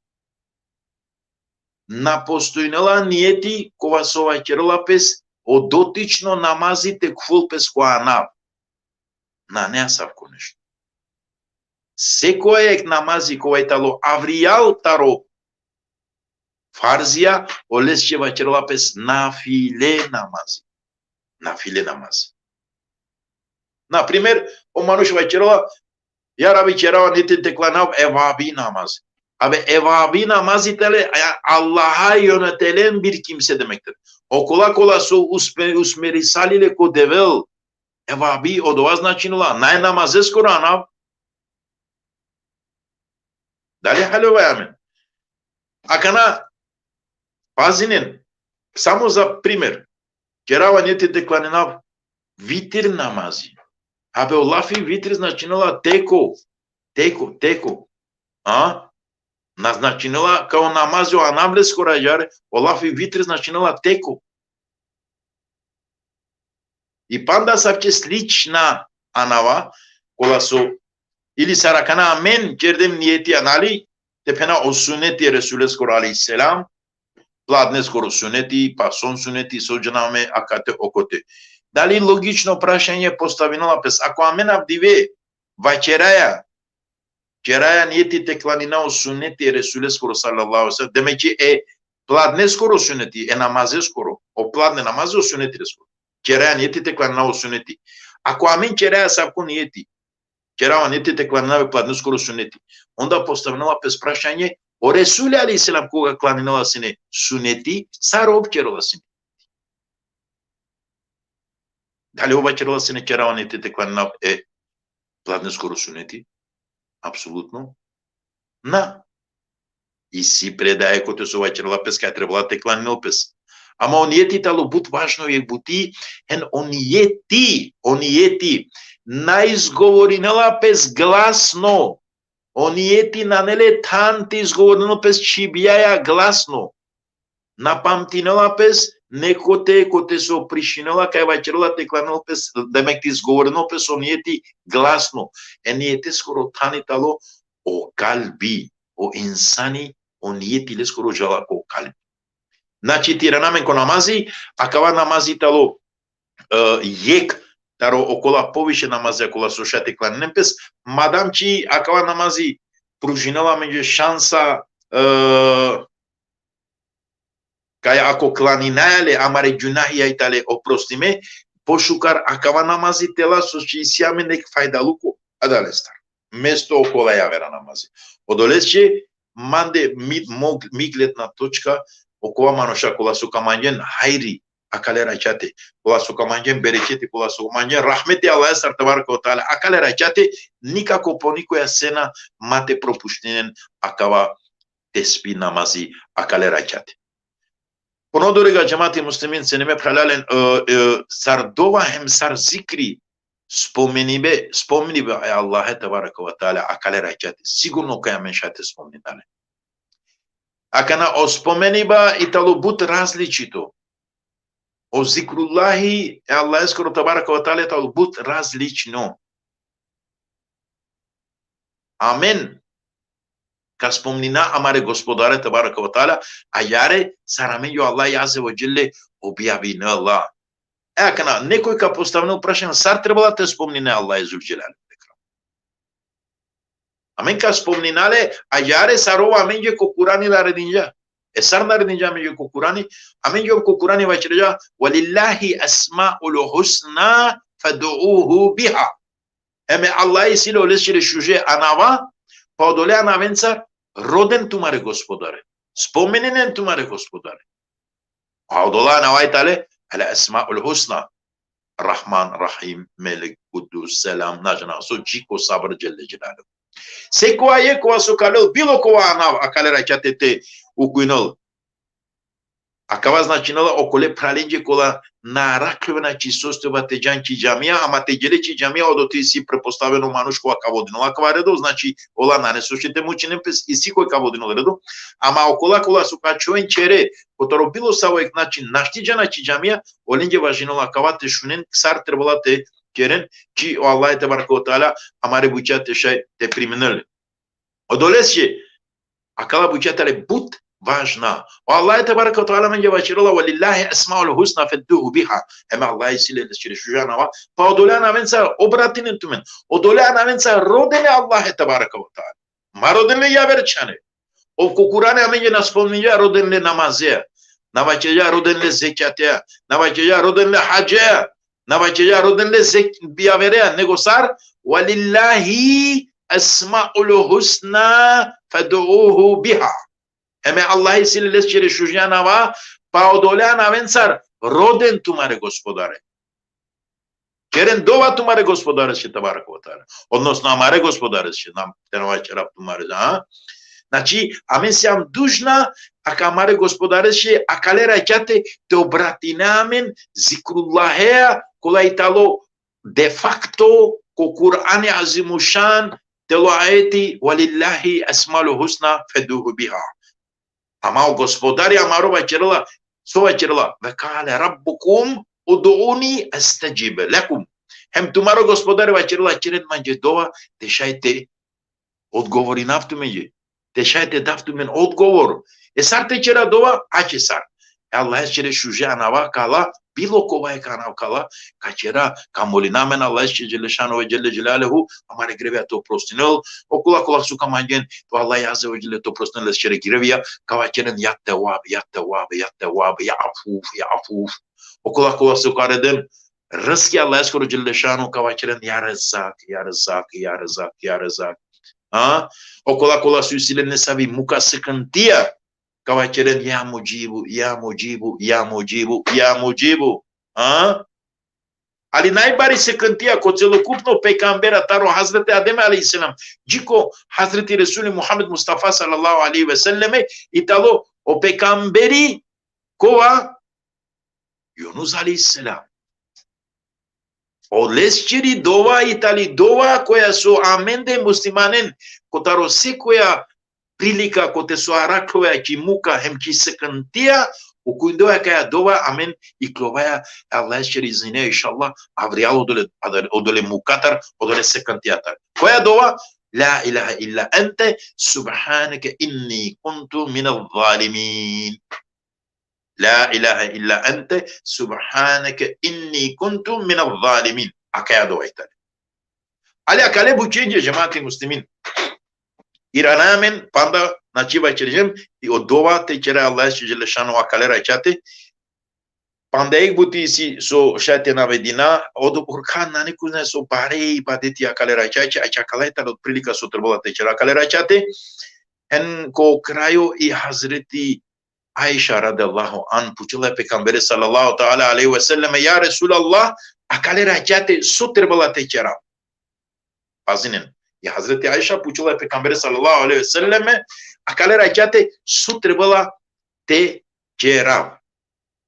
na postojnela nijeti kova so vaćerela pes o dotično namazi te khuvol pes ko anav. Nane asavko nešto. Sekoja jekh namazi kova i talo avrijal taro farzija, olesće vaćerela pes nafile namazi. Nafile namazi. Na primer, o manuš vaćerela, ja Rabi, ćerava nijeti te klanav evabi namazi. Abe, evabi namazi tale, a, Allaha jonetelen bir kimse demektir. Okola kola so usme-, usmerisali le ko Devel, evabi odova značinela, naj namazeskoro anav. Dali haljovaja amen? Akana, pazinen, samo za primer, ćerava nijeti te klaninav vitir namazi. Abe, o lafi vitir značinela teko, teko, teko. A? Na značinela kao namazi o anav leskoro ađahar, o lafi vitir značinela teko. I panda asavke slična anava, kola so, ili sar akana amen ćerdem nijeti, nali, te phena o suneti e Resuleskoro alejhi selam, pladneskoro suneti, pa son suneti, so džanav amen akate okote. Dali logično prašanje postavinela pes, ako amen avdive vaćeraja, ćeraja nijeti te klanina o suneti e Resuleskoro sallallahu alejhi ve sellem. Demek ki e pladneskoro suneti, e namazeskoro, o pladne namazi o suneti leskoro. Ćeraja nijeti te klanina o suneti. Ako amen ćeraja asavko nijeti, ćerava nijeti te klanina e pladneskoro suneti, onda postavinela pes prašanje, o Resuli alejhi selam koga klaninela sine suneti, sar ov ćerela sine? Dali ov vaćerela sine, ćerava nijeti te klanina e pladneskoro suneti? Apsolutno na. Isi predaje kote so vaćerela pes kaj trebela te klaninel pes. Ama o nijeti talo but važno jekh buti, hem o nijeti, o nijeti na izgovorinela pes glasno. O nijeti nane le than te izgovorinel pes čhibjaja glasno. Na pamtinela pes, nego te, kote so prišinela, kaj vaćerela te klanel pes, demek te izgovorinel pes o nijeti glasno. E nijeteskoro than i talo o kalbi, o insani, o nijeti leskoro džala ko kalbi. Znači, te irana amen ko namazi, akava namazi talo, e, jekh taro okola poviše namazi, kola so šaj te klaninen pes, madam či akava namazi pružinela amenđe šansa, e, kaj ako klaninaja le, amare džunahija i tale oprostime, pošukar akava namazi te la, so će isi amen jekh fajdaluko adalestar. Mesto okola javera namazi. Odolesće mande mi, mog, mi gledna točka, okova manuša kola so ka manđen hajri akale rakjate, kola so ka manđen bereketi, kola so ka manđen rahmeti Allahestar tebareke ve teala akale rakjate, nikako po nikoja sena ma te propuštinen akava tesbih namazi akale rakjate. Ponodoriga, džemati muslimin, cenime phralalen, e, e, sar dova hem sar zikri spomenibe, spomenibe e Allahe tebareke ve teala akale rakjate. Sigurno kaj amen šaj te spomnina le. Akana o spomeniba i talo but različito. O zikrullahi e Allaheskoro tebareke ve teala i talo but različno. Amen ka spomnina amare Gospodare tebareke ve teala, ađahar sar amenđe o Allah azze ve dželle objavinela. E akana, nekoj ka postavinel prašanje, sar trebela te spomnine Allah zul dželali ve ikram? Amen ka spomnina le ađahar sar ov amenđe ko Kurani naredinđa. E sar naredinđa amenđe ko Kurani? Amenđe ov ko Kurani vaćerđa: "Ve lillahi esmaul husna fed'uhu biha." Hem e Allahe isi le olesće le šuže anava, pa odole anavenca roden tumare Gospodare. Spomeninen tumare Gospodare. A odola anava i tale el esmaul husna. Rahman, Rahim, Melik, Kudus, Selam, na džanav so, dži ko Sabr dželle dželaluhu. Sekova jekh kova so ka lel bilo kova anav akale rakjate te ukujnel. Akava značinela okole phralenđe kola na arakljovena či sostoba te džan či džamija, ama te gele či džamija, odote isi prepostaveno manuš kova ka vodinela akava redo, znači ola nane so će te mučinen pes, isi koj ka vodinel redo, ama okola kola so ka čhuven čere, kotaro bilo savo jekh način našti džana či džamija, olenđe važinela akava te šunen sar trebela te keren, či o Allah tebareke ve teala amare buća te šaj te priminel. Odolesće, akala buća tale but važna. O Allah tebareke ve teala amenđe vaćerela: "Ve lillahi esmaul husna fed'uhu biha." Hem Allah isi le lesće šuže anava, pa odole anavenca obratinen tumen. Odole anavenca roden le Allah tebareke ve teala. Ma roden le javer čhane. Ov ko Kur'ane amenđe na spomninđa roden le namazea, na vaćerđa roden le zekjatea, na vaćerđa roden le hadžea, na vaćerđa roden le zek-, javerea, nego sar: "Ve lillahi esmaul husna fed'uhu biha." Hem e Allah isi le lesće šuže anava, pa odole anavencar roden tumare Gospodare. Keren dova tumare Gospodaresće tebareke ve teala. Odnosno amare Gospodaresće, nam te na vaćerav tumare, a? Znači, amen sijam dužna, aka amare Gospodaresće, akale rakjate te obratine amen zikrullahea, kola i talo de facto ko Kur'ani Azimušan, telo ajeti: "Ve lillahi esmaul husna fed'uhu biha." Ama o Gospodari amaro vaćerela, so vaćerela: "Ve kale rabbukum ud'uni estedžib lekum." Hem tumaro Gospodari vaćerela: "Keren manđe dova, te šaj te odgovorinav tumenđe, te šaj te dav tumen odgovor." E sar te ćera dova, ače sar. E Allah ćere šuže anava kala, bilo kova jekh anav kala, ka ćera, ka molina amen Allah će dželle šanuhu ve dželle dželaluhu, amare grevija te oprostinel, okola kola so ka manđen, to Allah azze ve dželle te oprostinel lesćere grevija, ka vaćeren: "Ja Tevvab, ja Tevvab, ja Tevvab, ja Afuf, ja Afuf." Okola kola so ka reden rizki Allaheskoro dželle šanuhu, ka vaćeren: "Ja Rezak, ja Rezak, ja Rezak, ja Rezak." A? Okola kola so isi len nesavi muka, sekintija, ka vaćeren: "Ja Mudžibu, ja Mudžibu, ja Mudžibu, ja Mudžibu." A? Ali najbari sekintija ko celokupno pejgambera, taro Hazreti Adem alejhi selam, dži ko Hazreti Resuli Muhammed Mustafa sallallahu alejhi ve selleme, i talo o pejgamberi kova? Junus alejhi selam. Olesćeri dova i tali dova koja so amende muslimanen, kotaro sekoja prilika kote so araklovaja ki muka hem ki sekintija, ukujndoja kaja dova, amen iklovaja, Allah ćeri izine, inšallah, avrijal odole, odole mukatar, odole sekintijatar. Koja dova? "La ilahe illa ente, subhaneke inni kuntu minel zalimin." "La ilahe illa ente, subhaneke inni kuntu minel zalimin." Akaja dova i tali. Ali akale bućenđe, džemati muslimin, irana amen, panda, znači, vaćerđem, i o dova te ćera Allah će dželle šanuhu akale rakjate, panda jekh buti isi so šaj te navedina, odobor ka nane ko zna so bare ibadeti akale rakjate, a akala i tali otprilika so trebela te ćera akale rakjate, hem ko krajo i Hazreti Ajša radijallahu anha pučela e pejgambere sallallahu teala alejhi ve selleme: "Ja Resulallah, akale rakjate so trebela te ćera?" Pazinen. I Hazreti Ajša pučela e pejgambere sallallahu alejhi ve selleme: "Akale rakjate so trebela te ćera?"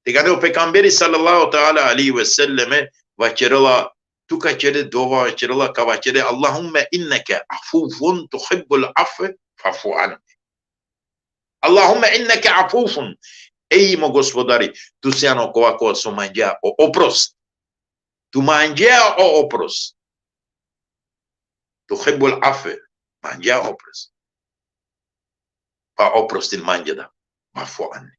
Tegani o pejgamberi sallallahu teala alejhi ve selleme vaćerela, tu ka ćere dova, vaćerela, ka vaćere: "Allahumme inneke afuvun tuhibbul afve fa'fu anni." "Allahumme inneke afuvun." Ej mo Gospodari, tu sian okova kova so manđea o oprost. Tu manđea o oprost. "Tuhibbul afve", manđea oprost. Pa oprostin manđe da. "Fa'fu anni."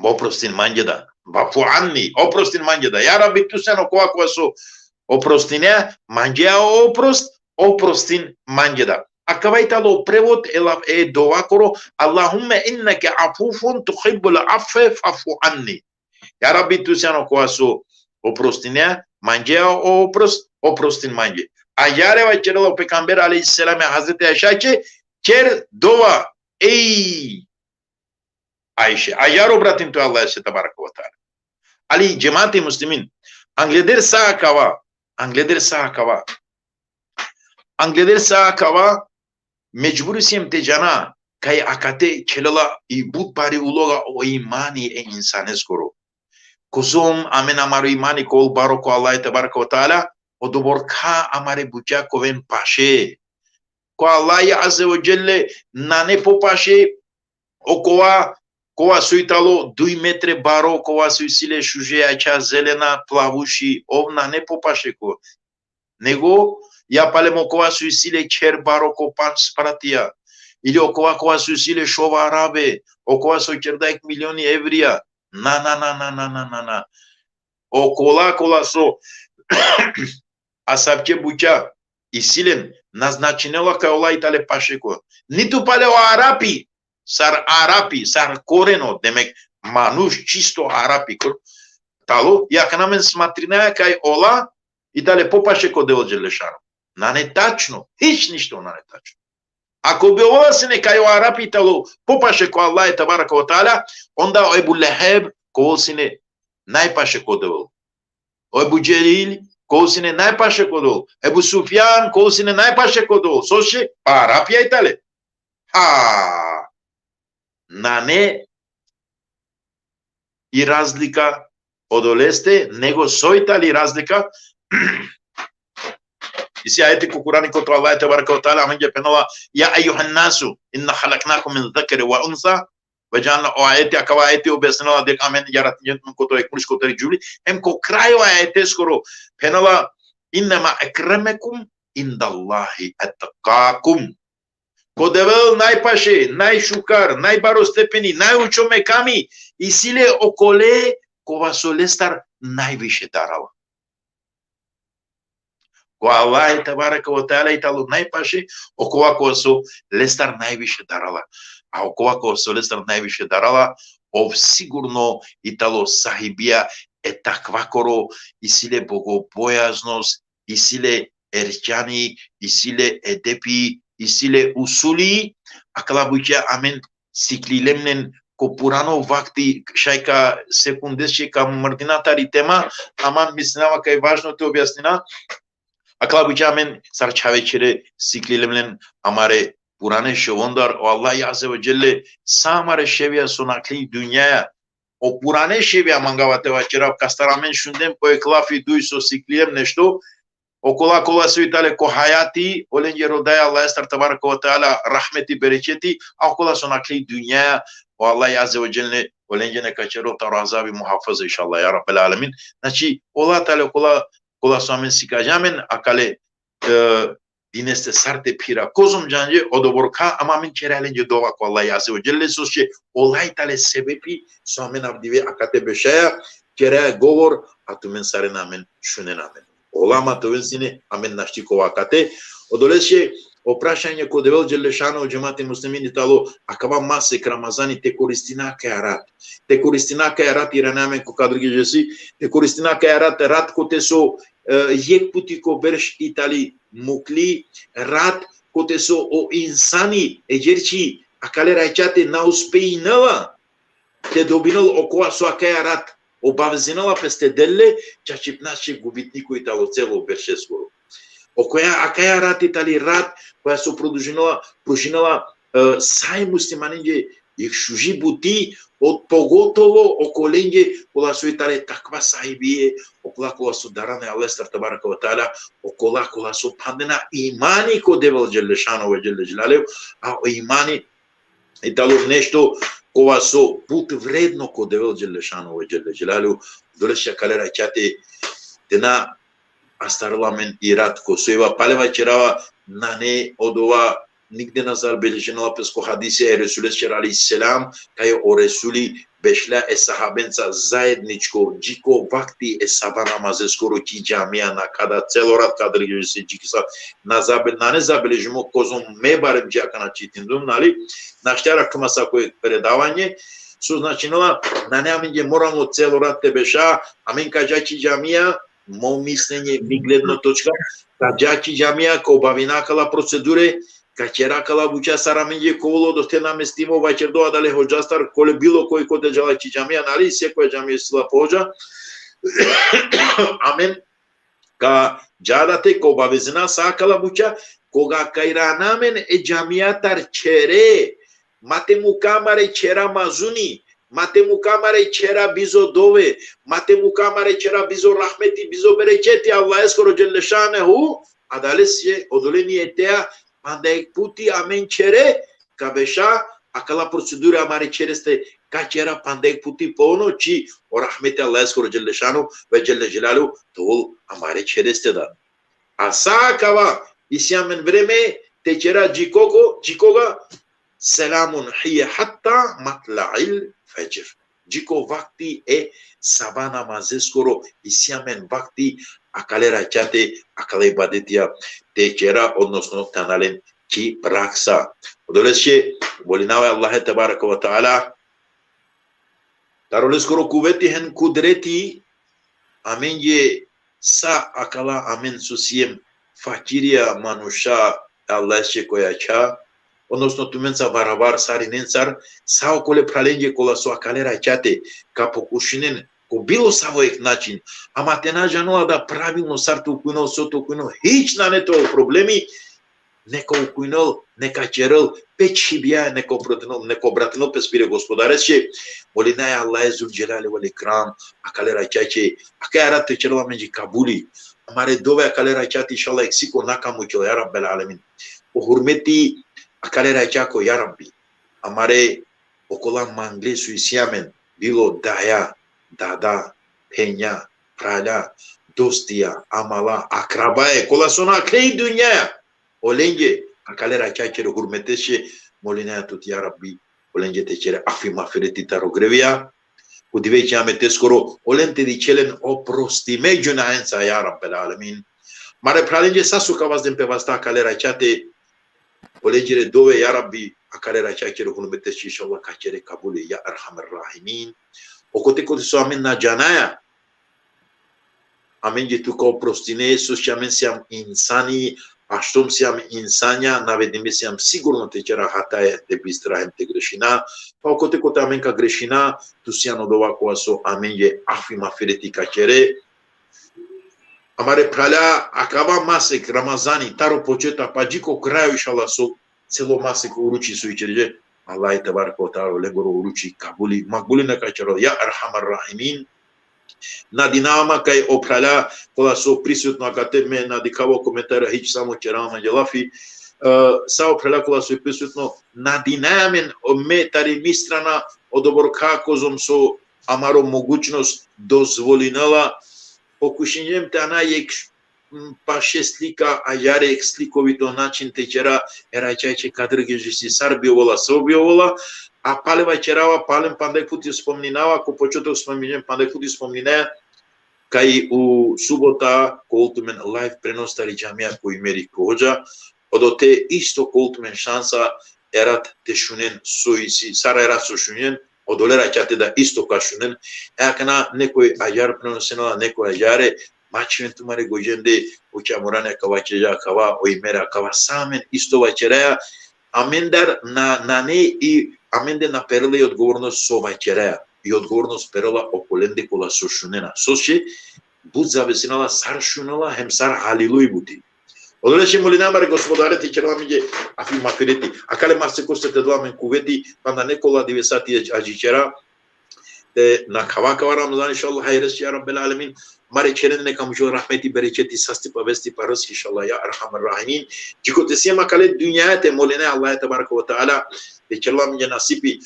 Oprostin manđe da. "Fa'fu anni", oprostin manđe da. Ja Rabbi, tu sian okova kova so oprostinea, manđea o oprost, oprostin manđe da. Akava i talo prevod e la-, e dovakoro: "Allahumme inneke afuvun tuhibbul afve fa'fu anni." Ja Rabbi, tu sian okova so oprostinea, manđea o oprost, oprostin manđe. Ađahar vaćerela o pejgamber alejhi selam e Hazreti Ajšaće: "Ćer dova, ej Ajše, ađahar obratin tu Allahese tebareke ve teala." Ali, džemati muslimin, angleder sa akava, angleder sa akava, angleder sa akava, medžburi siem te džana, kaj akate čhelela i but bari uloga o imani e insaneskoro. Kozom amen amaro imani ka ol baro ko Allah tebareke ve teala, odobor ka amare buća ka oven paše. Ko Allah azze ve dželle nane popaše okova, kova so i talo duj metre baro, kova so isi le šuže jaća, zelena, plavuši, ov nane popaše ko. Nego, ja palem okova so isi le čher baro ko pandž spratija. Ili okova, kova so isi le šov arabe, okova so ćerda jek milioni evrija. Na, na, na, na, na, na, na, na. Okola, kola so asavće buća isi len, na značinela kaj ola i tale paše ko. Nitu pale o Arapi, sar Arapi, sar koreno, demek, manuš čisto Arapi, ko-, talo, i akana amen smatrinaja kaj ola i tale popaše ko Devel dželle šanu. Nane tačno, hič ništo nane tačno. Ako bi ovola sine kaj o Arapi talo popaše ko Allah tebareke ve teala, onda o Ebu Leheb ka ovol sine najpaše ko Devel. O Ebu Džehil ka ovol sine najpaše ko Devel. Ebu Sufjan ka ovol sine najpaše ko Devel. Soske? Pa Arapija i tale. Ha! Nane i razlika odoleste, nego soj tali razlika. Isi ajeti ko Kurani kote o Allah tebareke ve teala amenđe phenela: "Ja ejuhen nasu, inna halaknakum min zekeri ve unsa." Ve džanla o ajeti, akava ajeti objasninela deka amen jaratinđe tumen kotar jek muž, kotar jek džuvli. Hem ko kraj o ajeteskoro phenela: "Innema ekremekum indallahi etkakum." Ko Devel najpaše, najšukar, najbaro stepeni, najučo mekami isi le okole kova so lestar najviše darala. Ko Allah tebareke ve teala i talo najpaše okova kova so lestar najviše darala. A okova kova so lestar najviše darala, ov sigurno i talo sahibija e takvakoro, isi le bogobojaznost, isi le erkjani, isi le edepi, isi le usuli. Akala buća amen siklilem len ko purano vakti, šaj ka sekundes će ka mrdina tari tema, ama mislinava kaj važno te objasnina. Akala buća amen sar čhave čhere siklilem len amare purane šovondar, o Allah azze ve dželle sa amare ševija so nakhle i dunjaja, o purane ševija mangava te vaćerav, kastar amen šundem po jek lafi duj so siklilem nešto, okola kola so i tale ko hajati, olenđe rodaja Allahestar tebareke ve teala rahmeti, berećeti, a okola so nakhle i dunjaja, o Allah azze ve dželle olenđe neka ćerol taro azabi muhafaza, inšallah, ja Rabbel alemin. Znači, ola tale okola, kola so amen sikađa amen, akale, e, dineste sar te phira. Kozom džanđe, odobor ka, ama amen ćera lenđe dova ko Allah azze ve dželle, soske ola i tale sebepi so amen avdive akate bešaja, ćeraja govor, a tumen sarina amen, šunena amen. Ola ama te oven sine, amen našti ka ova akate. Odolese o prašanje ko Devel dželle šanu, džemati muslimin, i talo akava masek Ramazani te koristina kaj rat. Te koristina kaj rat, irana amen ko kadrgi džesi, te koristina kaj rat, rat kote so, e, jek puti ko berš i tali mukli, rat kote so o insani, e džerči, akale rajčate na uspejinela te dobinel okova so akaja rat obavezinela pes te del le, čačipnaće gubitniko i talo celo beršeskoro. Okoja, akaja rat i tali rat koja so produžinela, pružinela, e, sa e muslimaninđe jek šuži buti, od pogotovo okolenđe kola so i tale takva sahibije, okola kola so darana e Allahestar tebareke ve teala, okola kola so phandena imani ko Devel dželle šanu ve dželle dželaluhu, a o imani i talo nešto kova so but vredno ko Devel dželle šanu ve dželle dželaluhu. Odolese akale rajčate te na astarela amen i rat ko sojba, pale vaćerava, nane odova nigde na zabeležinela pes ko hadisi e Resuleskoro alejhi selam, kaj o Resuli bešla e sahabenca zajedničko, dži ko vakti e sabah namazeskoro ki džamija, na kada celo rat kadar se dži ki sa, na zabe-, nane zabeležimo, kozom me barem dži akana čitindum, nali, našti arakhlum asavko predavanje, so značinela, nane amenđe moralno celo rat te beša, amen ka dža ki džamija, mo mislenje, mi gledno točka, ka dža ki džamija, ka obavina akala procedure, ka ćera akala buća sar amenđe ka ovel odote namestimo, vaćerdo adale hodžastar, kole bilo koj kote džala ki džamija, nali, sekoja džamija isi la po hodža. Amen ka dža adate, ka obavezina sa akala buća, koga ka irana amen e džamijatar ćere, ma te muka amare ćera mazuni, ma te muka amare ćera bizo dove, ma te muka amare ćera bizo rahmeti, bizo bereketi Allaheskoro dželle šanuhu, adalese, odole nijetea, panda jekh puti amen ćere ka beša, akala procedura amare ćereste ka ćera panda jekh puti ponovo, či o rahmeti Allaheskoro dželle šanuhu ve dželle dželaluhu te ovel amare ćereste da. A sa akava isi amen vreme te ćera dži koga, dži koga, selamun hije hatta matla'il fedžr. Dži ko vakti e sabah namazeskoro isi amen vakti akale rakjate, akale ibadetija te ćera, odnosno te ana len ki praksa. Odolese molinava e Allahe tebareke ve teala, taro leskoro kuveti hem kudreti, amenđe sa akala amen so siem fakirija manuša, Allahese koja čha, odnosno tumenca barabar sarinencar, sa okole phralenđe kola so akale rakjate ka pokušinen ko bilo savo jekh način, ama te na džanela da pravilno sar te ukujnel, so te ukujnel, hič nane te ovel problemi, neka ukujnel, neka ćerel, pe čhibja, neka obratinel, neka obratinel pes pire Gospodarese, molinaja e Allahe Zul Dželali vel Ikram, akale rakjake, akaja rat te ćerel amenđe kabuli, amare dove akale rakjate, inšallah, eksiko na ka mučel, ja Rabbel alemin. O hurmeti akale rakjako, ja Rabbi, amare okola mangle so isi amen, bilo daja, dada, phenja, phralja, dostija, amala, akrabaja, kola so na akle i dunjaja, olenđe akale rakjake, hurmetese, molinaja tut, ja Rabbi, olenđe te ćere afi mağfireti taro grevija, ko dive kijameteskoro, olen te diće len oprostime džunahenca, ja Rabbel alemin. Amare phralenđe sa so ka vazden pe vasta akale rakjate, olenđere dove, ja Rabbi, akale rakjake, hurmetese, inšallah, ka ćere kabuli, ja Erhamer Rahimin. Okote kote so amen na džanaja, amenđe tu ka oprostine, soske amen sijam insani, a štom sijam insanja, navedime sijam sigurno te ćera hataja, te bistra hem te grešina, pa okote kote amen ka grešina, tu sijan odova kova so amenđe afi mağfireti ka ćere. Amare phralja, akava masek Ramazani, taro početak pa dži ko krajo, inšallah, so celo masek oruči so ićerđe, Allah tebareke ve teala lengoro oruči kabuli, makbuli neka ćerel, ja Erhamer Rahimin. Nadinava ma kaj o phralja kola so prisutno akate, me na dikhava komentara, hič, samo ćerava amenđe lafi, e, sa o phralja kola so prisutno, nadinava amen, o, me tari mi strana, odobor ka kozom so amaro mogućnost dozvolinela, pokušinđem te ana jekh, m, pa šest slika, ađahar jekh slikovito način te ćera, e rakjake kadar geđesi sar bi ovola, so bi ovola, a pale vaćerava, palem panda jekh puti spomninava, ko početok spomninđem, panda jekh puti spomninaja, kaj u subota ka ovel tumen live prenos tari džamija ko Imeri ko hodža, odote isto ka ovel tumen šansa e rat te šunen so isi, sar e rat so šunđen, odole rakjate da isto ka šunen. E akana nekoj ađahar prenosinela, nekoj ađahare, ma čhiven tumare gođende, o Čamurani akava ćerđa, akava, o Imera akava, sa amen isto vaćeraja, amendar na, nane i, amende na perela i odgovornost so vaćeraja, i odgovornost perela okolende kola so šunena. Soske but zavisinela sar šunela hem sar halilo i buti. Odolese molinaja amare Gospodare te ćerel amenđe afi mağfireti. Akale masekoste te del amen kuveti, panda nekola divesa te adžićera, te nakhava akava Ramazan, inšallah, hajrese, ja Rabbel alemin. Amare ćherende neka mućel rahmeti, bereketi, sastipa, vestipa, rizki, inšallah, ja Erhamer Rahimin. Dži kote siem akale dunjaja, te molinaja e Allahe tebareke ve teala te ćerel amenđe nasipi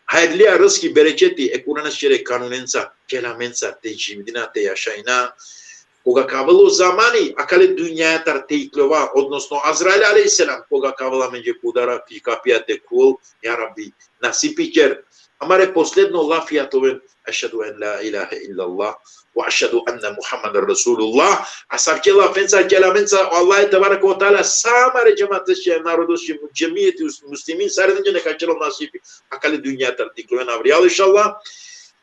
hajrlija, rizki, bereketi, e Kur'anes ćere kanunenca, kelamenca te dživdina, te jašajna. Koga ka avel o zamani akale dunjajatar te ikljova, odnosno Azrail alejhi selam, koga ka avel amenđe ko udara ki kapija te khuvel, ja Rabbi, nasipi ćer. Amare posledno lafija te oven: Ešhedu en la ilahe illallah ve ešhedu enne Muhammeden Resulullah. A sar ke lafenca, kelamenca, o Allah tebareke ve teala sa amare džematese, narodese, džemijeti muslimin, sarinenđe neka ćerel nasipi akale dunjajatar te ikloven avrijal, inšallah.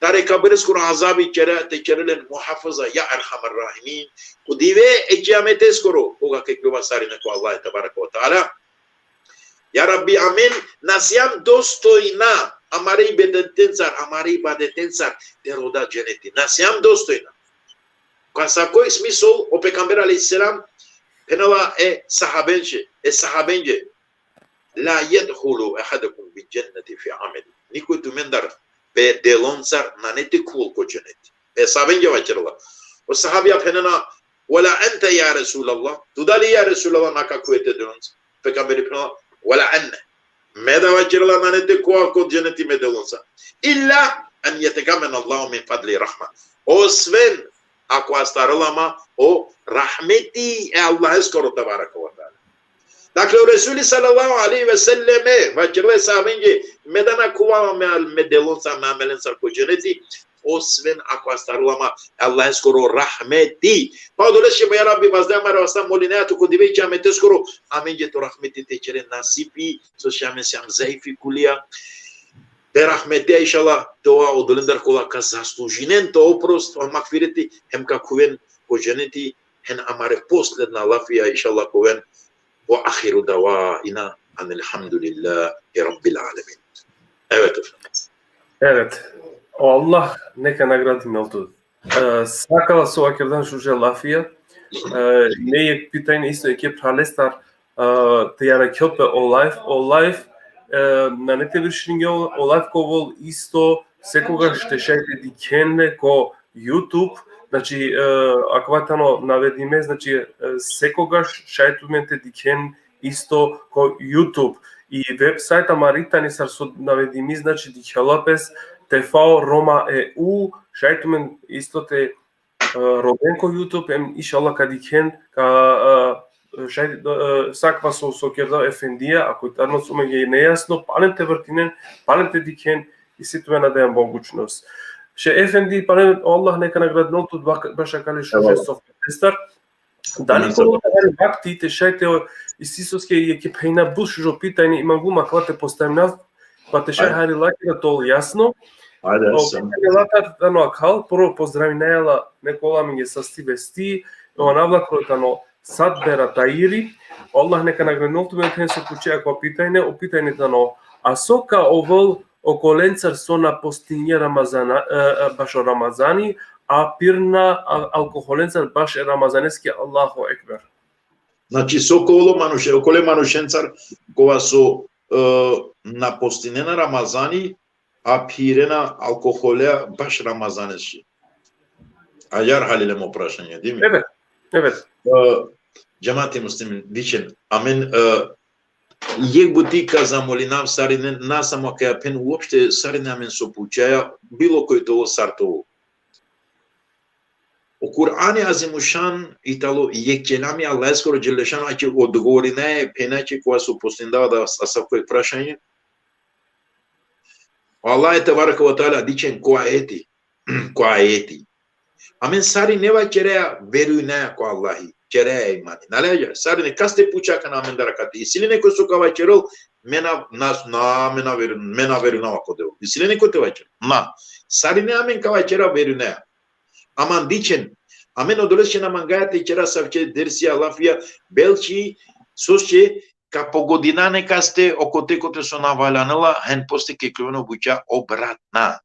Taro kabureskoro azabi ćere, te ćerel len muhafaza, ja Erhamer Rahimin. dive e kijameteskoro, koga ka iklova sarine ko Allah tebareke ve teala. Ja Rabbi, amen na sijam dostojna amare ibadetencar, amare ibadetencar te roda dženeti. Na sijam dostojna. Ko asavko smisol, o pejgamber alejhi selam phenela e sahabenđe, e sahabenđe: "La jedhulu ahadukum bi dženneti fi ameli." Niko tumendar pe deloncar nane te khuvol ko dženeti. E sahabenđe vaćerela. O sahabija phenena: "Wala ente ja Resulallah." Tu dali ja Resulallah na ka khuve te deloncar? Pejgamberi phenela: "Wala ene." Me da, vaćerela, nane te khuvav ko dženeti me deloncar. "Illa en jetegammen Allahu min fadli rahma." Osven ako astarela ma o rahmeti e Allaheskoro tebareke ve teala. Dakle, o Resuli sallallahu alejhi ve selleme vaćerela e sahabenđe: "Me da na khuvav me, me deloncar, me amelencar ko dženeti, osven ako astarela ma Allaheskoro rahmeti." Pa odolese, ja Rabbi, vazde amare vasta, molinaja tu ko dive e kijameteskoro amenđe to rahmeti te ćere nasipi, so si amen sijam zaifi kulija. Te rahmetija, inšallah, te ova odolendar kola ka zaslužinen to oprost, o magfireti, hem ka khuven ko dženeti, hem amare posledna lafija, inšallah, ka oven: "Ve ahiru davana anil hamdulillahi rabbil alemin." Evet, efendim. Evet. O Allah neka nagradinel tut. E, sa akala so vakerdan šuže lafija, e, ine jekh pitanje isto jekhe phralestar, e, te arakhel pe o live, o live, e, nane te vršingja o, o live ka ovel isto sekogaš te šaj te dikhen le ko YouTube, znači, e, akava tano navedime, znači, e, sekogaš šaj tumen te dikhen isto ko YouTube. I web sajt amari tani sar so navedimi, znači, dikhela pes T V Roma E U, šaj tumen isto te, e, roden ko YouTube, em inšallah ka dikhen, ka, e, šaj, e, sa akava so, so kerda efendija, ako tano so amenge nejasno, palem te vrtinen, palem te dikhen, isi tumen adaja mogućnost. Še efendi, palem, Allah neka nagradinel tut, bak-, baš akale šuže sohbetestar. Dali ka ovel hari vakti te šaj te, isi soske jekhe phenena but šužo pitanje, i mangum akava te postavinav, pa te šaj hari lakera te ol jasno. Ajde, o, jasno. Pitanje latar tano akal, prvo pozdravinaja la, neka ovel amenge sasti vesti, o anav lakoro tano Sadbera Tairi. Allah neka nagradinel tumen, hem so pučea akava pitanje, o pitanje tano: a so ka ovel okolencar so na postinge Ramazana, e, e, bašo Ramazani, a pirna a-, alkoholencar baš e Ramazaneske? Allahu ekber. Znači, so ka ovel o manuše-, okole manušencar kova so, e, na postinena Ramazani, a pirena alkoholea baš Ramazaneske. Agjaar halilem o prašanje, dimi? Evet, evet. E, džemati muslimin, dičen, amen, e, jekh buti ka zamolinav sarinen, na samo ka phen, uopšte sarine amen so pučaja, bilo koj te ovel, sar te ovel. O Kur'ani Azimušan i tano jekh kelami Allaheskoro dželle šanuhu, a ki odgovorinaja e phenjaće kova so postindava da asavko jekh prašanje. O Allah tebareke ve teala dičen ko ajeti, ko ajeti. Amen sarine vaćeraja verujnaja ko Allahi, ćeraja imani. Naleđa, sarine, kaste puča akana amendar akate? Isi li neko so ka vaćerel: me na, na, na, me na veru-, me na verujnava ko Devel? Isi li neko te vaćerel? Na. Sarine amen ka vaćera verujnaja. Aman dičen, amen odolese na mangaja te ćera asavke dersija, lafija, belki soske ka pogodina nekaste okote kote so na valjanela, hem posle ka ikljoven o buća obratna.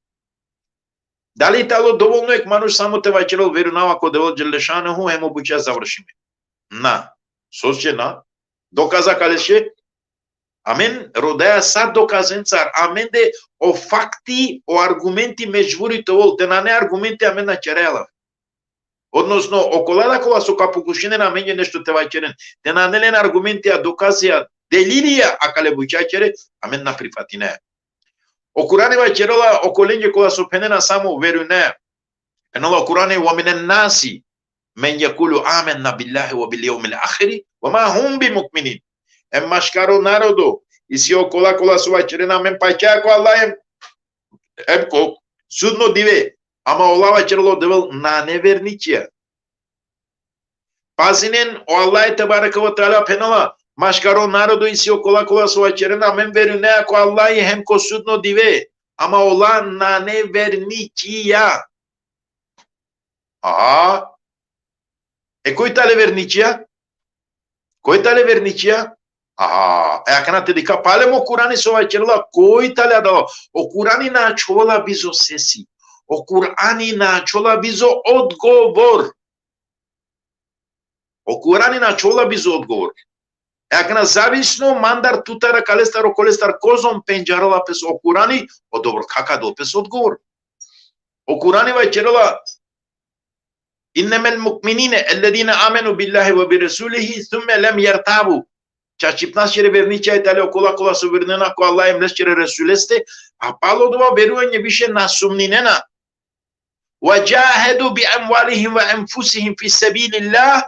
Dali tano dovolno jekh manuš samo te vaćerel verujnava ko Devel dželle šanuhu, hem o buća završime? Na. Soske na? Dokaza kale će? Amen rodaja sa dokazencar, amende o fakti, o argumenti mečburi te ovel, te nane argumenti amen na ćeraja lafi. Odnosno, okola da kola so ka pokušinen amenge nešto te vaćeren, te nane len argumentija, dokazija, delilija akale buća ćere, amen na prifatinaja. O Kurani vaćerela okolenge kola so phenena samo verujnaja. Phenela o Kurani: ve minen nasi men jekulu amenna billahi ve bil jevmil ahiri ve ma hum bi mu'minin. Em maškaro narodo isi okola kola so vaćerena amen paćaja ko Allah hem, hem ko sudno dive, ama ola, vaćerela o Devel, nane verničija. Pazinen, o Allah tebareke ve teala phenela, maškaro narodo isi okola kola so vaćerena amen verujnaja ko Allahi hem ko sudno dive, ama ola nane verničija. A, E koj tale verničija? Koj tale verničija? Aha, e akana te dikha palem o Kurani so vaćerela, koj tale adava. O Kurani na ačhovola bizo sesi. O Kurani na ačhovola bizo odgovor. O Kurani na ačhovola bizo odgovor. E akana zavisno mandar tutar, akalestar, okolestar, kozom pendžarela pes o Kurani, odobor kaka del pes odgovor. O Kurani vaćerela: إنما المؤمنون الذين آمنوا بالله وبرسوله ثم لم يرتابوا. Čačipnašćere verničija i tale okola kola so verujnena ko Allah em leskere Resuleste, a palo dova verujanje više na sumninena. وجاهدوا بأموالهم وأنفسهم في سبيل الله.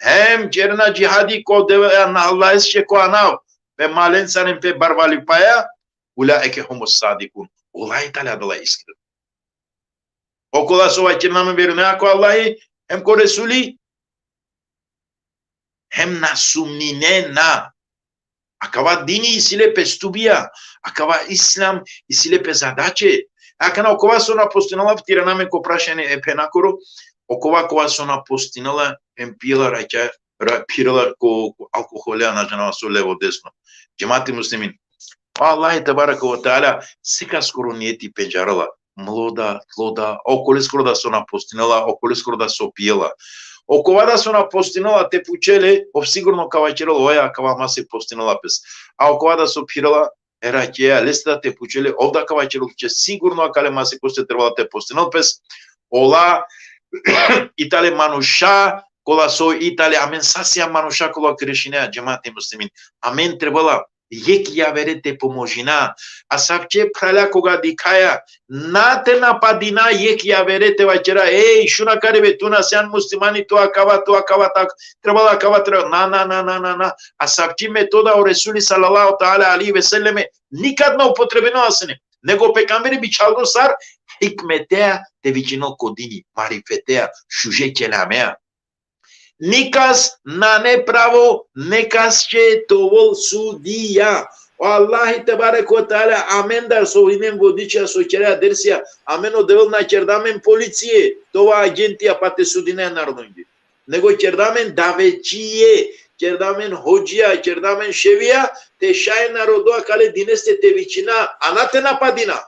Hem ćerena džihadi ko Deve-, Allahesće ko anav, pe malenca hem pe barvalipaja, أولئك هم الصادقون. Ola i tale adala iskreno. Okola so vaćerena amen verujnena ko Allahi, hem ko Resuli, hem na sumninena. Akava dini isi le pe stubija, akava Islam isi le pe zadače. Akana okova so na postinela, ptirana amen ko prašanje e phenakoro, okova kova so na postinela, hem pijela rakja, ra-, pirela ko, ko alkoholea, na džanava so levo desno. Džemati muslimin. O Allahi tebareke ve teala sekaskoro nijeti pendžarela. Mlo da, tlo da, okoleskoro da so na postinela, okoleskoro da so pijela. Okova da so na postinela te pučel le, ov sigurno ka vaćerel: oja, akava masek postinela pes. A okova da so pirela e rakja, leste da te pučel le, ov da ka vaćerel tuće: sigurno akale masekoste trebela te postinel pes. Ola i tale manuša, kola so i tale, amen sa sijam manuša kola grešinea, džemati muslimin. Amen trebela jekh javere te pomožina. Asavče phralja koga dikhaja, na te napadina jekh javere te vaćera: ej, šun akari be, tu na sijan muslimani, tu akava, tu akava, tak, trebela akava, trebela. Na, na, na, na, na, na. Asavči metoda o Resuli sallallahu teala alejhi ve selleme nikad na upotrebinela sine. Nego o pejgamberi bičhaldo sar hikmetea te vičinel ko dini, marifetea, šuže kelamea. Nikas nane pravo nekasće te ovel sudija. O Allahi tebareke ve teala amendar so hinen vodiča, so ćerea dersija, amen o Devel na ćerda amen policije, te ova agentija pa te sudine narodonge. Nego ćerda amen davetčije, ćerda amen hodžija, ćerda amen ševija, te šaj narodo akale dineste te vičina, a na te napadina.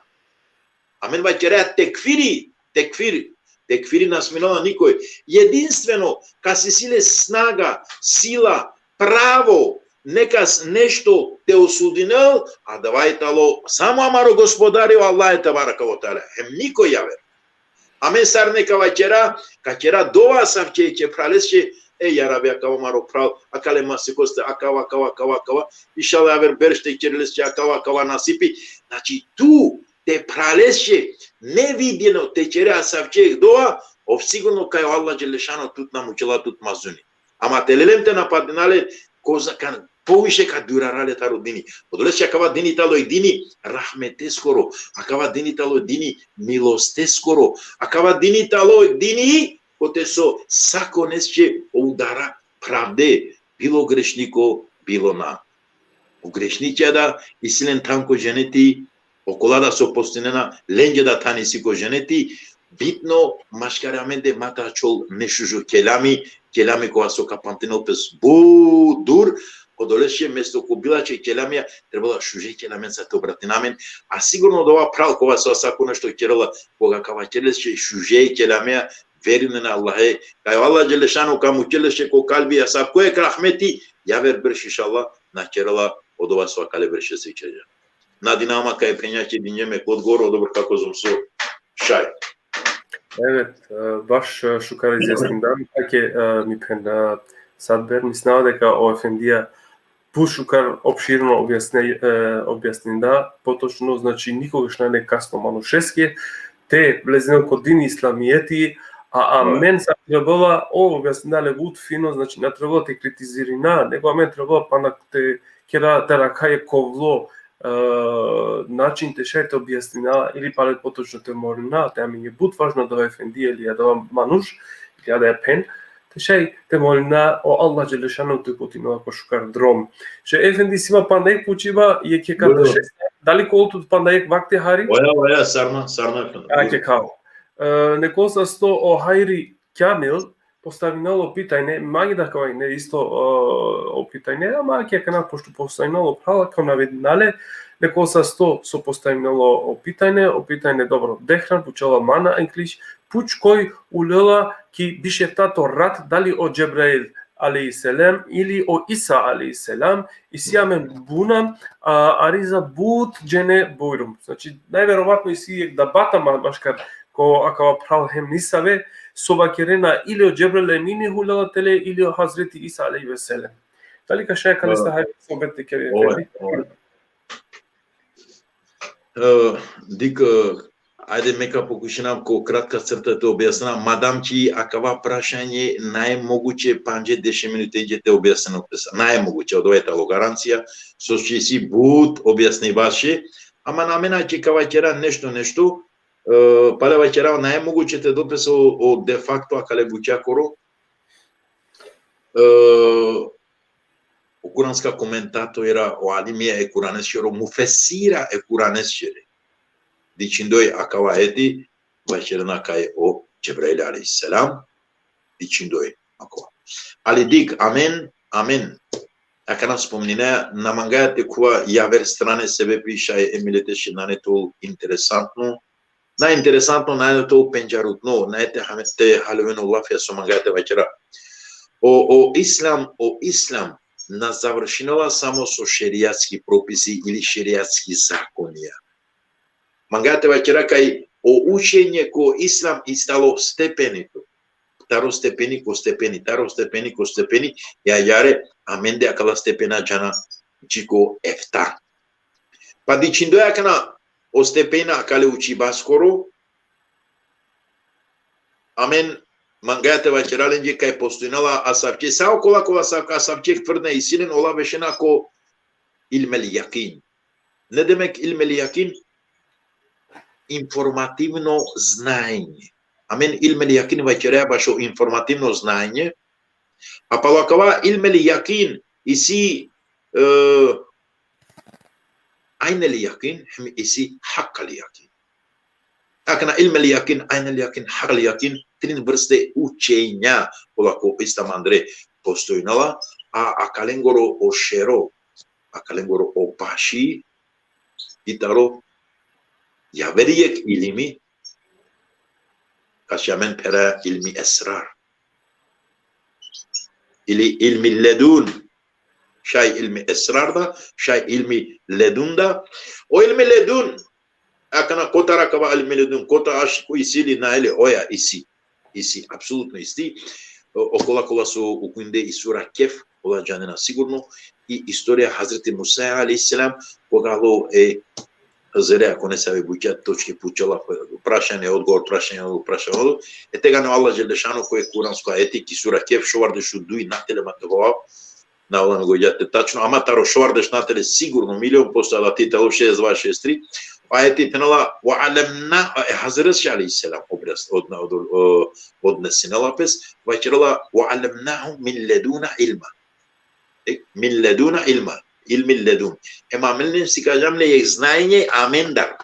Amen vaćerea tekfiri, tekfiri, tekfiri na sminela nikoj. Jedinstveno kas isi le snaga, sila, pravo, nekas nešto te osudinel, adava i talo samo amaro Gospodari o Allah tebareke ve teala. Hem nikoj javer. Amen sar neka vaćera, ka ćera dova asavčeće phralesće: e, ja Rabbi, akava amaro phral, akale masekoste, akava, akava, akava, akava, inšallah javer berš te ćerel lesće akava, akava nasipi. Znači, tu te phralesće nevidjeno te ćere asavče dova, ov sigurno kaj o Allah dželle šanuhu tut na mučela, tut mazuni. Ama te lelem te napadina le, ko za-, kan, poviše ka durara le taro dini. Odolesće akava dini talo i dini rahmeteskoro, akava dini talo i dini milosteskoro, akava dini talo i dini kote so sakonesće o udara pravde, bilo grešniko, bilo na. O grešničija da isi len than ko dženeti, okola da so postinena, lenđe da than isi ko dženeti. Bitno, maškar amende ma te ačhol nešužo kelami, kelami kova so ka pamtinel pes but dur, odolesće mesto ko bilačhe kelamija trebela šuže kelamenca te obratina amen, a sigurno dova phral kova so asavko nešto ćerela, koga ka vaćerel lesće šuže kelamija, verujnen e Allahe, kaj o Allah dželle šanuhu ka mučel lesće ko kalbi asavko jekh rahmeti, javer berš inšallah na ćerela odova so akale beršese ćerđa. Nadinama kaj phenđa će dinđe me ko odgovor, odobor kakozom so šaj. Evet, e, baš, e, šukar izjasninda, ake, e, mi phen, e, Sadber, mislinava deka o efendija but šukar opširno objasne-, e, objasninda, potočno, znači, nikogaš nane kasno manušeske te vlezinel ko din islamijeti, a, a amen sa trebela, o, objasninda le but fino, znači, na trebela te kritizirina, nego amen trebela pana te kera te rakha jekh kovlo, e, način te šaj te objasnina, ili pale potočno te molina, te amen je but važno adava efendi, ili adava manuš, ili adava phen, te šaj te molina o Allah dželle šanuhu te uputinel ko šukar drom. Še efendi, si ma panda jekh pučiba, jekh ka... Bujrun. Dali ka ol tut panda jekh vakti hari? Oja, oja, sarma, sarma efendi. Ake, kao. E, nekol sasto o Hajri Kamil, postavinela o pitajne, mange da kava ine isto, e, o pitajne, ama ki akana pošto postavinela o pral, ko navedinale, neko sasto so postavinela o pitajne, o pitajne, dobro, dehran, pučela mana English, puč koj ulela ki biš eftato rat, dali o Džebrail alejhi selam ili o Isa alejhi selam, isi amen buna, a, ariza but džene bujrum. Znači, najverovatno isi jek debata ma-, maškar ko akava pral hem nisave, so vakerena ili o Džebrail Emini ulela tele ili o Hazreti Isa alejhi selam. Dali ka šaj akana Da. isto hajde sohbet te kere, Oj, efendi? oj. E, dik, e, ajde me ka pokušinav ko kratka crta te objasninav, madam ki akava prašanje naj moguće pandže deš minutenđe te objasninav pes. Naj moguće, odova i tano garancija, so će isi but objasnibaše, ama na amen ki ka vaćera nešto, nešto, e, pale vaćera naj moguće te del pes o, o de facto akale bućakoro, e, o kuranska komentatora, o alimija e Kuranesćero, mufesira e Kuranesćere. Dičindoj akava ajeti, vaćerena kaj o Džebrail alejhi selam, dičindoj akava. Ali dik, amen, amen. Akana spomnina, na mangaja te khuva javer strane sebepi šaj e milete šaj nane tol interesantno, na interesantno, nane tol pendžarutno, nane te hame-, te haljoven o lafija so mangaja te vaćera. O, o islam, o islam na završinela samo so šerijatski propisi ili šerijatski zakonija. Mangaja te vaćera kaj o učenje ko islam i tano stepenito. Taro stepeni ko stepeni, taro stepeni ko stepeni, ja, jare, amende akala stepena džana dži ko efta. Pa dičindoj akana o stepena akale učibaskoro, amen mangaja te vaćera lenđe kaj postojnela asavče, sa okola kola asavče, asavče tvrdnja isi len, ola bešena ko ilmel jakin. Ne demek ilmel jakin? Informativno znanje. Amen ilmel jakin vaćera bašo informativno znanje. A palo akava ilmel jakin isi, e, ajnel jakin, hem isi hakal jakin. Akana ilmel jakin, ajnel jakin, hakal jakin, trin vrste učenja, kola ko islam andre postojnela, a akalengoro o šero, akalengoro o baši, i taro javeri jek ilimi, kaj amen phera ilmi esrar. Ili ilmi ledun. Šaj ilmi esrar da, šaj ilmi ledun da. O ilmi ledun, akana kotar akava ilmi ledun, kotar aš ko isi li nane li, oja isi. Isi, apsolutno isi. O, okola kola so ukujnde i sura Kehf, ola džanena sigurno, i istorija Hazreti Musa alejhi selam, koga alo e Hazreti, ako nesave buća točke pučela, prašanje, odgovor, prašanje, odgovor, prašanje, odgovor. E tegani o Allah dželle šanuhu ko e kuransko ajeti ki sura Kehf, šovardeš u duj, na tele ma te hova, na Allah nego jate tačno, ama taro šovardeš na tele sigurno, milion posto, Allah ti talo šest dva, šest tri, ajeti phenela, ve allemnahu, e Hazreti alejhi selam, obras-, odna-, od-, o-, odnesinela pes, vaćerela, ve allemnahu min leduna ilma. E, min leduna ilma, ilmi ledun. Hem amen le sikađam le jek znanje amendar.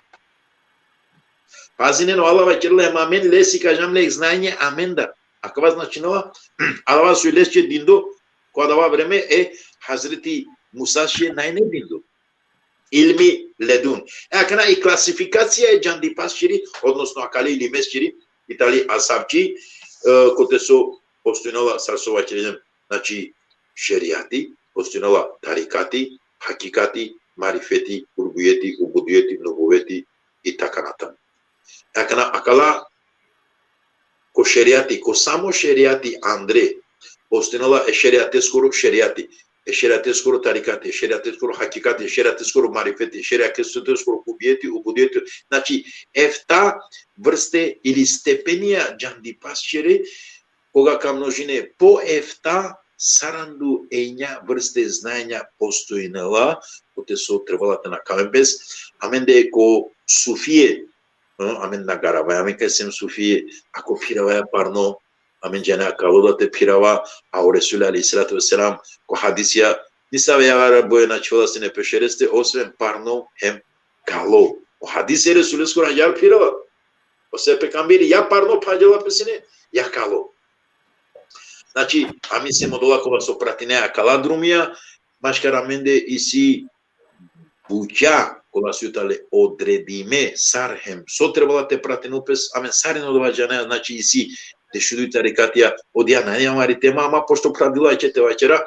Pazinen, o Allah vaćerela, hem amen le sikađam le jek znanje amendar. Akava značinela, adava so lesće dindo, ko adava vreme e Hazreti Musa šaj nane dindo. Ilmi ledun. E, akana i klasifikacija e džandipašćeri, odnosno akale ilimesćeri, i tali asavči, e, kote so postojnela, sar so vaćerđam, znači, šerijati, postojnela tarikati, hakikati, marifeti, urbujeti, ubudujeti, nubuveti i taka natamu. Akana, akala ko šerijati, ko samo šerijati andre, postojnela e šerijateskoro šerijati, e šerijateskoro tarikati, e šerijateskoro hakikati, e šerijateskoro marifeti, e šerijateskoro kubijeti, ubudijeti. Znači, efta vrste ili stepenija džandipašćere, koga ka množine po efta, sarandu enja vrste znanja postojnela, kote so trebela te nakaven pes, amende ko sufije, no, amen na garavaja, amen kaj sem sufije, ako phiravaja parno, amen džana kalo da te phirava, a o Resul alejhi salatu ve selam, ko hadisija, nisave javera boje na čhivela sine pešereste, osven parno hem kalo. O hadisi e Resuleskoro ađar phirava. Ose pejgamberi ja parno phanđela pe sine, ja kalo. Znači, a mi sem odola kola so pratine akala drumija, maškar amende isi buća kola su tale odredime, sar hem so trebela te pratinel pes, amen sarine odova džanea, znači, isi dešuduj tarikatija, odija nane amari tema, ama pošto pravdilo ače te vaćera,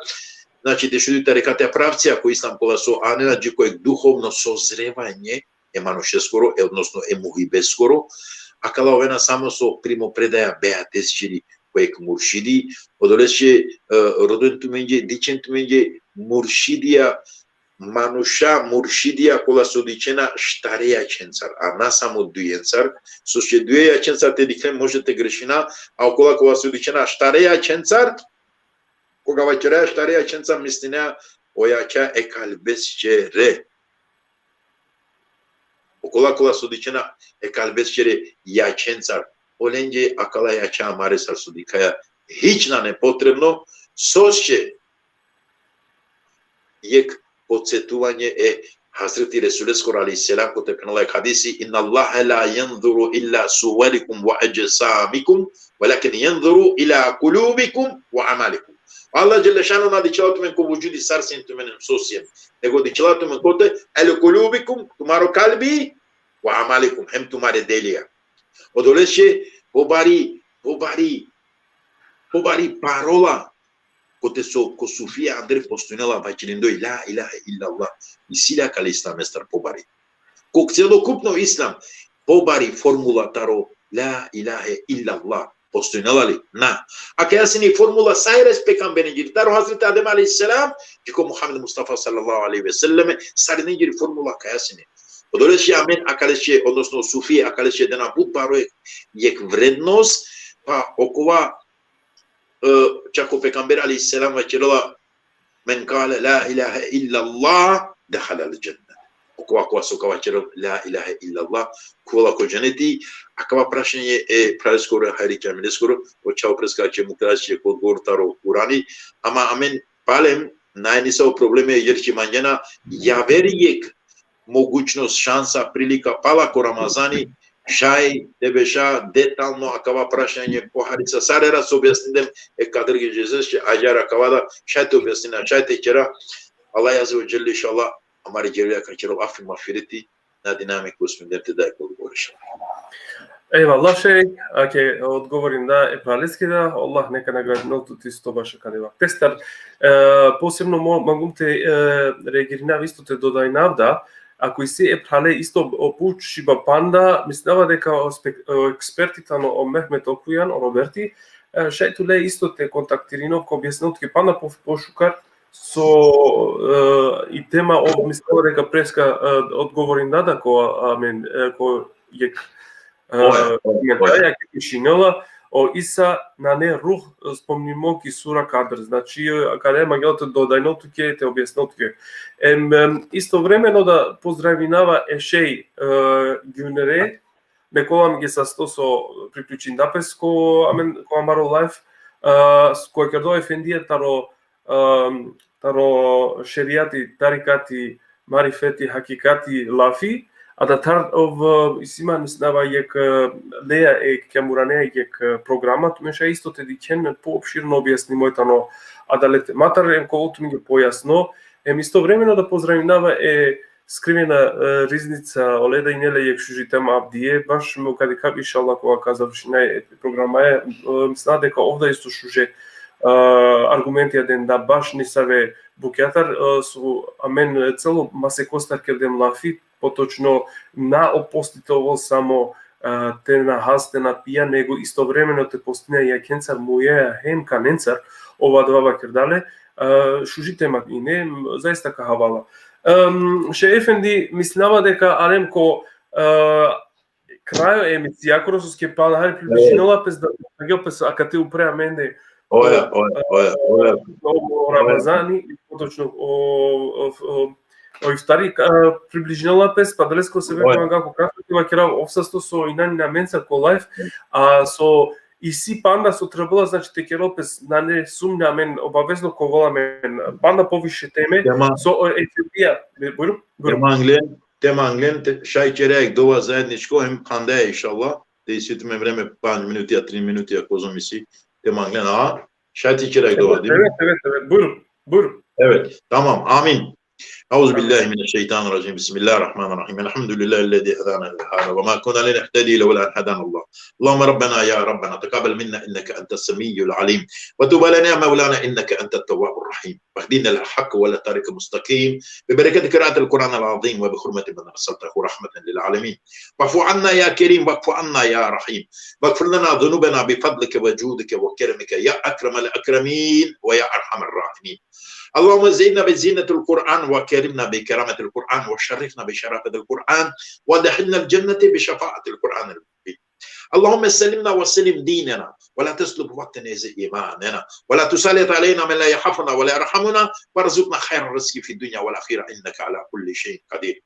znači, dešuduj tarikatija pravcija ko islam kola so anena dži ko jek duhovno sozrevanje e manušeskoro, e, odnosno e muhibeskoro, akala ovena samo so primopredaja beatesčiri ko jek muršidi, odolesće, e, roden tumenđe, dičen tumenđe muršidija, manuša muršidija kola so dičena štare jaćencar, a na samo dujencar, so će duje jaćencar te dikhen može te grešina, a okola kola so dičena štare jaćencar, koga vaćera štare jaćencar mislinea o jaća e kalbesćere. Okola kola so dičena e kalbesćere jaćencar, olenđe akala jaća amare sar so dikhaja hič nane potrebno, sosće jek podsetuvanje e Hazreti Resuleskoro alejhi selam, kote phenela jek hadisi: "Inna Allahe la yanzuru ila suwarikum wa ajsamikum, walakin yanzuru ila kulubikum wa amalikum." Allah dželle šanuhu na dičela tumen ko vudžudi sar sien tumen hem so sien, nego dičela tumen kote, el kulubikum, tumaro kalbi, wa amalikum, hem tumare delija. Odolesće pobari, pobari, pobari parola kote so ko sufija andre postojnela vaćerindoj la ilahe illallah. Isi li akale islamestar pobari? Ko celokupno islam pobari formula taro la ilahe illallah postojnela li? Na. Akaja sine formula sa e pejgamberenđiri, taro Hazreti Adem alejhi selam, dži ko Muhammed Mustafa sallallahu alejhi ve selleme, sarinenđiri formula akaja sine. Odolesće amen akalesće, odnosno sufije akalesće dena but baro jek, jek vrednost, pa okova, e, čak o pejgamber alejhi selam vaćerela: "Men kale la ilahe illallah, dehalel dženne." Okova, okova so ka vaćerel la ilahe illallah, kuvela ko dženeti. Akava prašanje e phraleskoro, Hajri Kamileskoro, o čhavo preska će mu keraće ko odgovor taro Kurani, ama amen palem nane nisavo probleme, jer će manđena javer jek mogućnost, šansa, prilika, pala ko Ramazani, šaj te beša detalno akava prašanje, po harisa sar era so objasnindem e Kadir Gecesće, ađar akava da, šaj te objasnina, šaj te ćera. Allah azze ve dželle, inšallah, amari dželja ka ćerel afi mağfireti, nadiname ko uspindem te da jek odgovor, inšallah. Ejvallah, šejh, ake odgovorinda e phraleske da, Allah neka nagradinel tut isto baš akale vaktestar. E, posebno mo-, mangum te, e, reagirinav isto te dodajnav da, ako isi e phrale isto o pučiba panda, mislinava deka o spek-, o eksperti tano o Mehmet Okujan, o Roberti, e, šaj tu le isto te kontaktirinel, ka objasnel tuke panda po-, pošukar, so, e, i tema o, mislinava deka preska, e, odgovorinda da ko, amen, e, ko jek, e, Oja, oja, komentarja, oja. Ki pišinela, o Isa nane ruh, e, spomnimo ki sura Kadr. Znači, e, akale mangela te dodajnel tuke, te objasnel tuke. Em, em, istovremeno da pozdravinava e šej, e, Gjunere, me kola amenge sasto so priključinda pes ko, amen, ko amaro live, e, s-, ko kerdo efendija taro, em, taro šerijati, tarikati, marifeti, hakikati, lafi, a da tar ov, isi man mislinava jek, e, leja e kjamurane jek, e, programa, tumen šaj isto te dikhen poopširno objasnimo tano adalete. Matar em ko tumenge pojasno, em istovremeno da pozdravinava e Skrivena, e, riznica, ole da ine le jek šuži tema avdive, baš me ka dikhav, inšallah, koga ka završina e programaja, e, mislinava deka ov da isto šuže, e, argumentija denda, baš nisave bukjatar, e, so amen, e, celo masekostar kerdem lafi, potočno na o posti te ovel samo, e, te na has, te na pija, nego istovremeno te postina jakhencar, mujaja hem kanencar, ov adava vakerda le, e, šuži tema ine, m, zaista ka havala. Em, šej efendi, mislinava deka alem ko, e, krajo e emisijakoro, soske pana hari približinela pes da, da pes akate upre amende, Oja, o, oja, e, oja, oja. O, o Ramazani, potočno o, o, o, o iftari, e, približinela pes, pa adaleske sebepi manga ko kratko te vakerav, ov sasto so inani amenca ko live, a so isi panda so trebela, znači, te kerel pes, nane sumnja, amen obavezno ka ovel amen panda poviše teme, Tema, so, e, efendija, bujrum, bujrum. Te manglen, te manglen, te, šaj ćera jek dova zajedničko, hem phandaja, inšallah, te isi tumen vreme panč minutija, tri minutija, kozom isi, te manglen, a? Šaj ti ćera i dova, Evet, evet, evet. Buyurun, buyurun. Evet, tamam. Amin. أعوذ بالله من الشيطان الرجيم. بسم الله الرحمن الرحيم. الحمد لله الذي هدانا لهذا وما كنا لنهتدي لولا أن هدانا الله. اللهم ربنا يا ربنا تقبل منا إنك أنت السميع العليم وتب علينا يا مولانا إنك أنت التواب الرحيم واهدنا إلى الحق وإلى طريق مستقيم ببركة قراءة القرآن العظيم وبحرمة من أرسلته رحمة للعالمين. واعف عنا يا كريم واعف عنا يا رحيم واغفر لنا ذنوبنا بفضلك وجودك وكرمك يا أكرم الأكرمين ويا أرحم الراحمين. اللهم زينا بزينة القرآن وكرمنا بكرامة القرآن وشرفنا بشرافة القرآن وأدخلنا الجنة بشفاعة القرآن المبين. اللهم سلمنا وسلم ديننا ولا تسلب وقتنا إيماننا ولا تسلط علينا من لا يخافنا ولا يرحمنا وارزقنا خير الرزق في الدنيا والآخرة إنك على كل شيء قدير.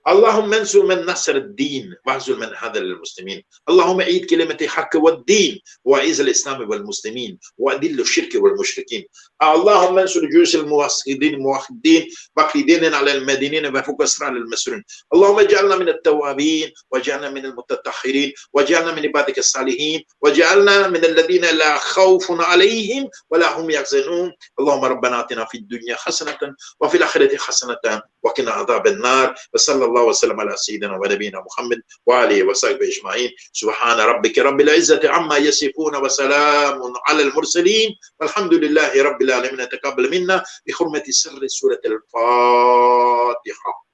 اللهم انصر من نصر الدين واخذل من خذل المسلمين. اللهم أيد كلمة الحق والدين وأعز الإسلام والمسلمين وأذل الشرك والمشركين. اللهم انصر جيوش الموحدين الموحدين واقض ديننا على المدينين وفك أسرى على المسرورين. اللهم اجعلنا من التوابين واجعلنا من المتطهرين واجعلنا من عبادك الصالحين واجعلنا من الذين لا خوف عليهم ولا هم يحزنون. اللهم ربنا آتنا في الدنيا حسنة وفي الآخرة حسنة وقنا عذاب النار. وصلى الله وسلم على سيدنا ونبينا محمد وآله وصحبه أجمعين. سبحان ربك رب العزة عما يصفون وسلام على المرسلين والحمد لله رب العالمين. تقبل منا بحرمة سر سورة الفاتحة.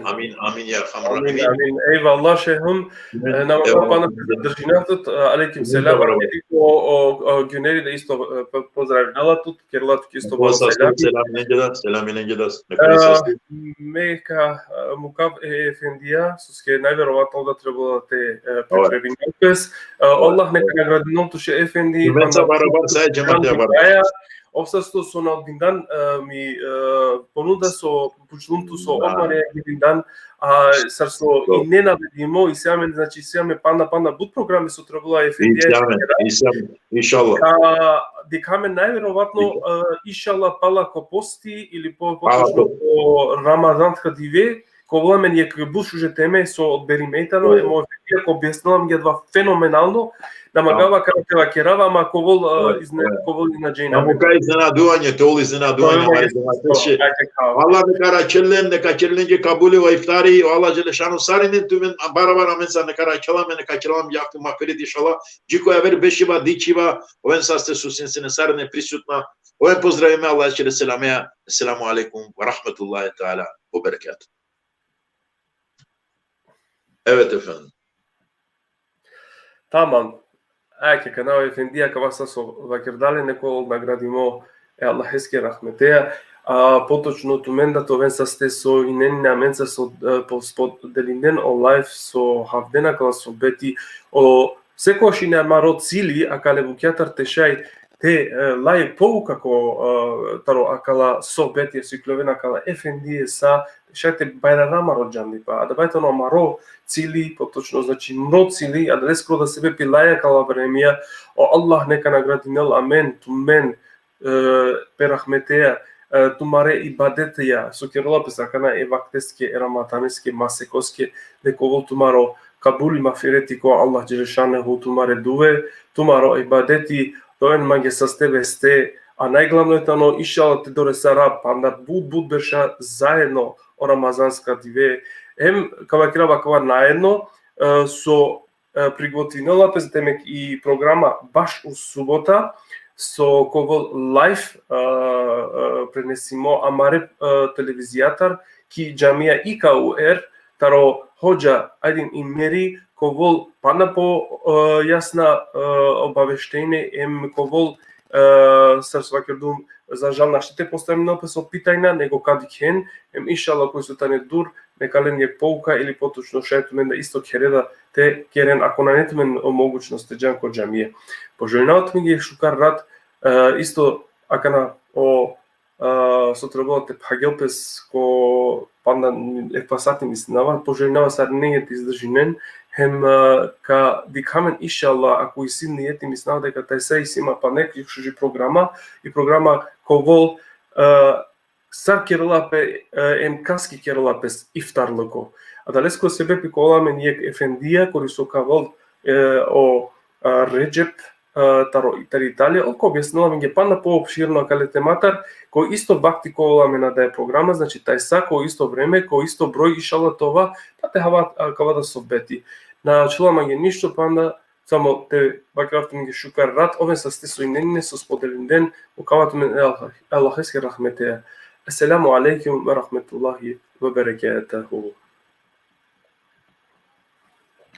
Amin, amin, ja, amin, amin. Ejvallah, šejhum. E, nama pana držina tut, alejkum selam. O, o, o Gjuneri da isto, e, po-, pozdravila tut, kerela tut isto. Selam, selam, selam. Me ka, e, mukav, e, efendija, soske najverovatno da trebalo te, e, pripremim pes. E, Allah neka nagradinol tuše, efendi. Menca barabar, sa džemati barabar. Ov sasto so na dindan, e, mi, e, ponuda so pučlum tu so odmah reagirindam, a sar so i nenavedimo, isi amen, znači, isi amen pana, pana but programi so trebela efendija. Isi amen, isi amen, inšallah. Ka dikha amen najverovatno, e, inšallah, pala ko posti ili po, potočno po Ramazanska dive, ka ovel amen jekh but šuže teme so odberime tano, em o efendija ka objasnel amen adava fenomenalno, na mangava ka, ka kerava, ama ka ovel, e, izne-, ka ovel iznenađenje. Ama kaj iznenaduvanje, te ovel iznenaduvanje, ama iznenaduvanje. Allah neka arakhel len, neka kerel len kabuli o iftari, o Allah dželle šanuhu sarinen tumen, barabar amenca neka arakhel amen, neka kerel amen jafti magfiret inšallah. Dži ko javer bešiba, dičiba, oven saste so sine sarine prisutna, oven pozdravime, Allah će selamea. Esselamu alejkum ve rahmetullahi teala ve berekatuhu. Evet efendim. Tamam. Ake, kana o efendija, kava sa so vakerda len, neka ol nagradimo e Allaheske rahmeteja, a potočno tumen da te oven saste so inen amenca so, e, po-, spodelinen o live, so havdena kala sohbeti, o, sekoš ine amaro cili, akale bukjatar te šaj te, e, laj pouka ko, e, taro akala sohbetija so ikljovena akala efendije sa, šaj te bajrara amaro džandipa. Adava tano amaro cili, potočno, znači, mro cili, adaleskoro da sebepi laja akala vremija, o Allah neka nagradinel amen, tumen, e, pe rahmeteja, e, tumare ibadeteja, so kerela pes akana e vakteske, e Ramadaneske, masekoske, neka ovel tumaro kabuli magfireti ko Allah dželle šanuhu, tumare duve, tumaro ibadeti, te oven mange saste beste, a najglavno tano, inšallah, te doresara panda but, but berša zaedno o Ramazanska dive. Em, ka vakerava akava naedno, e, so, e, prigotinela pes, demek, i programa baš u subota, so ka ovel live, e, e, prenesimo amare, e, televizijatar, ki džamija I K U R, taro hodža Ajdin Imeri, ka ovel pana po, e, jasna, e, obaveštenje, em ka ovel, e, sar so vakerdum, za žal našti te postavinel pes o pitajna, nego ka dikhen, em inšallah koj so tane dur, neka len jekh pouka ili potočno šaj tumen da isto khere da te keren, ako nane tumen o mogućnost te džan ko džamija. Poželinava tumen jekh šukar rat, e, isto akana o, e, so trebela te phagel pes ko panda jekh par sati, mislinava, poželinava sarinenge te izdržinen, hem, e, ka dikha amen inšallah, ako isi nijeti, mislinava deka tajsa isi ma pana jekh šuži programa, i programa ka ovel, e, sar kerela pe, e, em kaske kerela pes iftarluko. Adalesko sebepi ka ovel amen jekh efendija, kuri so ka avel, e, o, a, Redžep, a, taro, tari Italija, ov ka objasnel amenge panda poopširno akale tematar, ko isto vakti ka ovel amen adaja programa, znači tajsa ko isto vreme, ko isto broj, inšallah te ova, pa te hava, a, ka ova da sohbeti. Na ačhol amen ništo panda, samo te vakerav tumenge šukar rat, oven saste so inenine, so spodelinen, mukava tumen e Allah-, Allaheske rahmeteja. Esselamu alejkum ve rahmetullahi ve berekatuhu.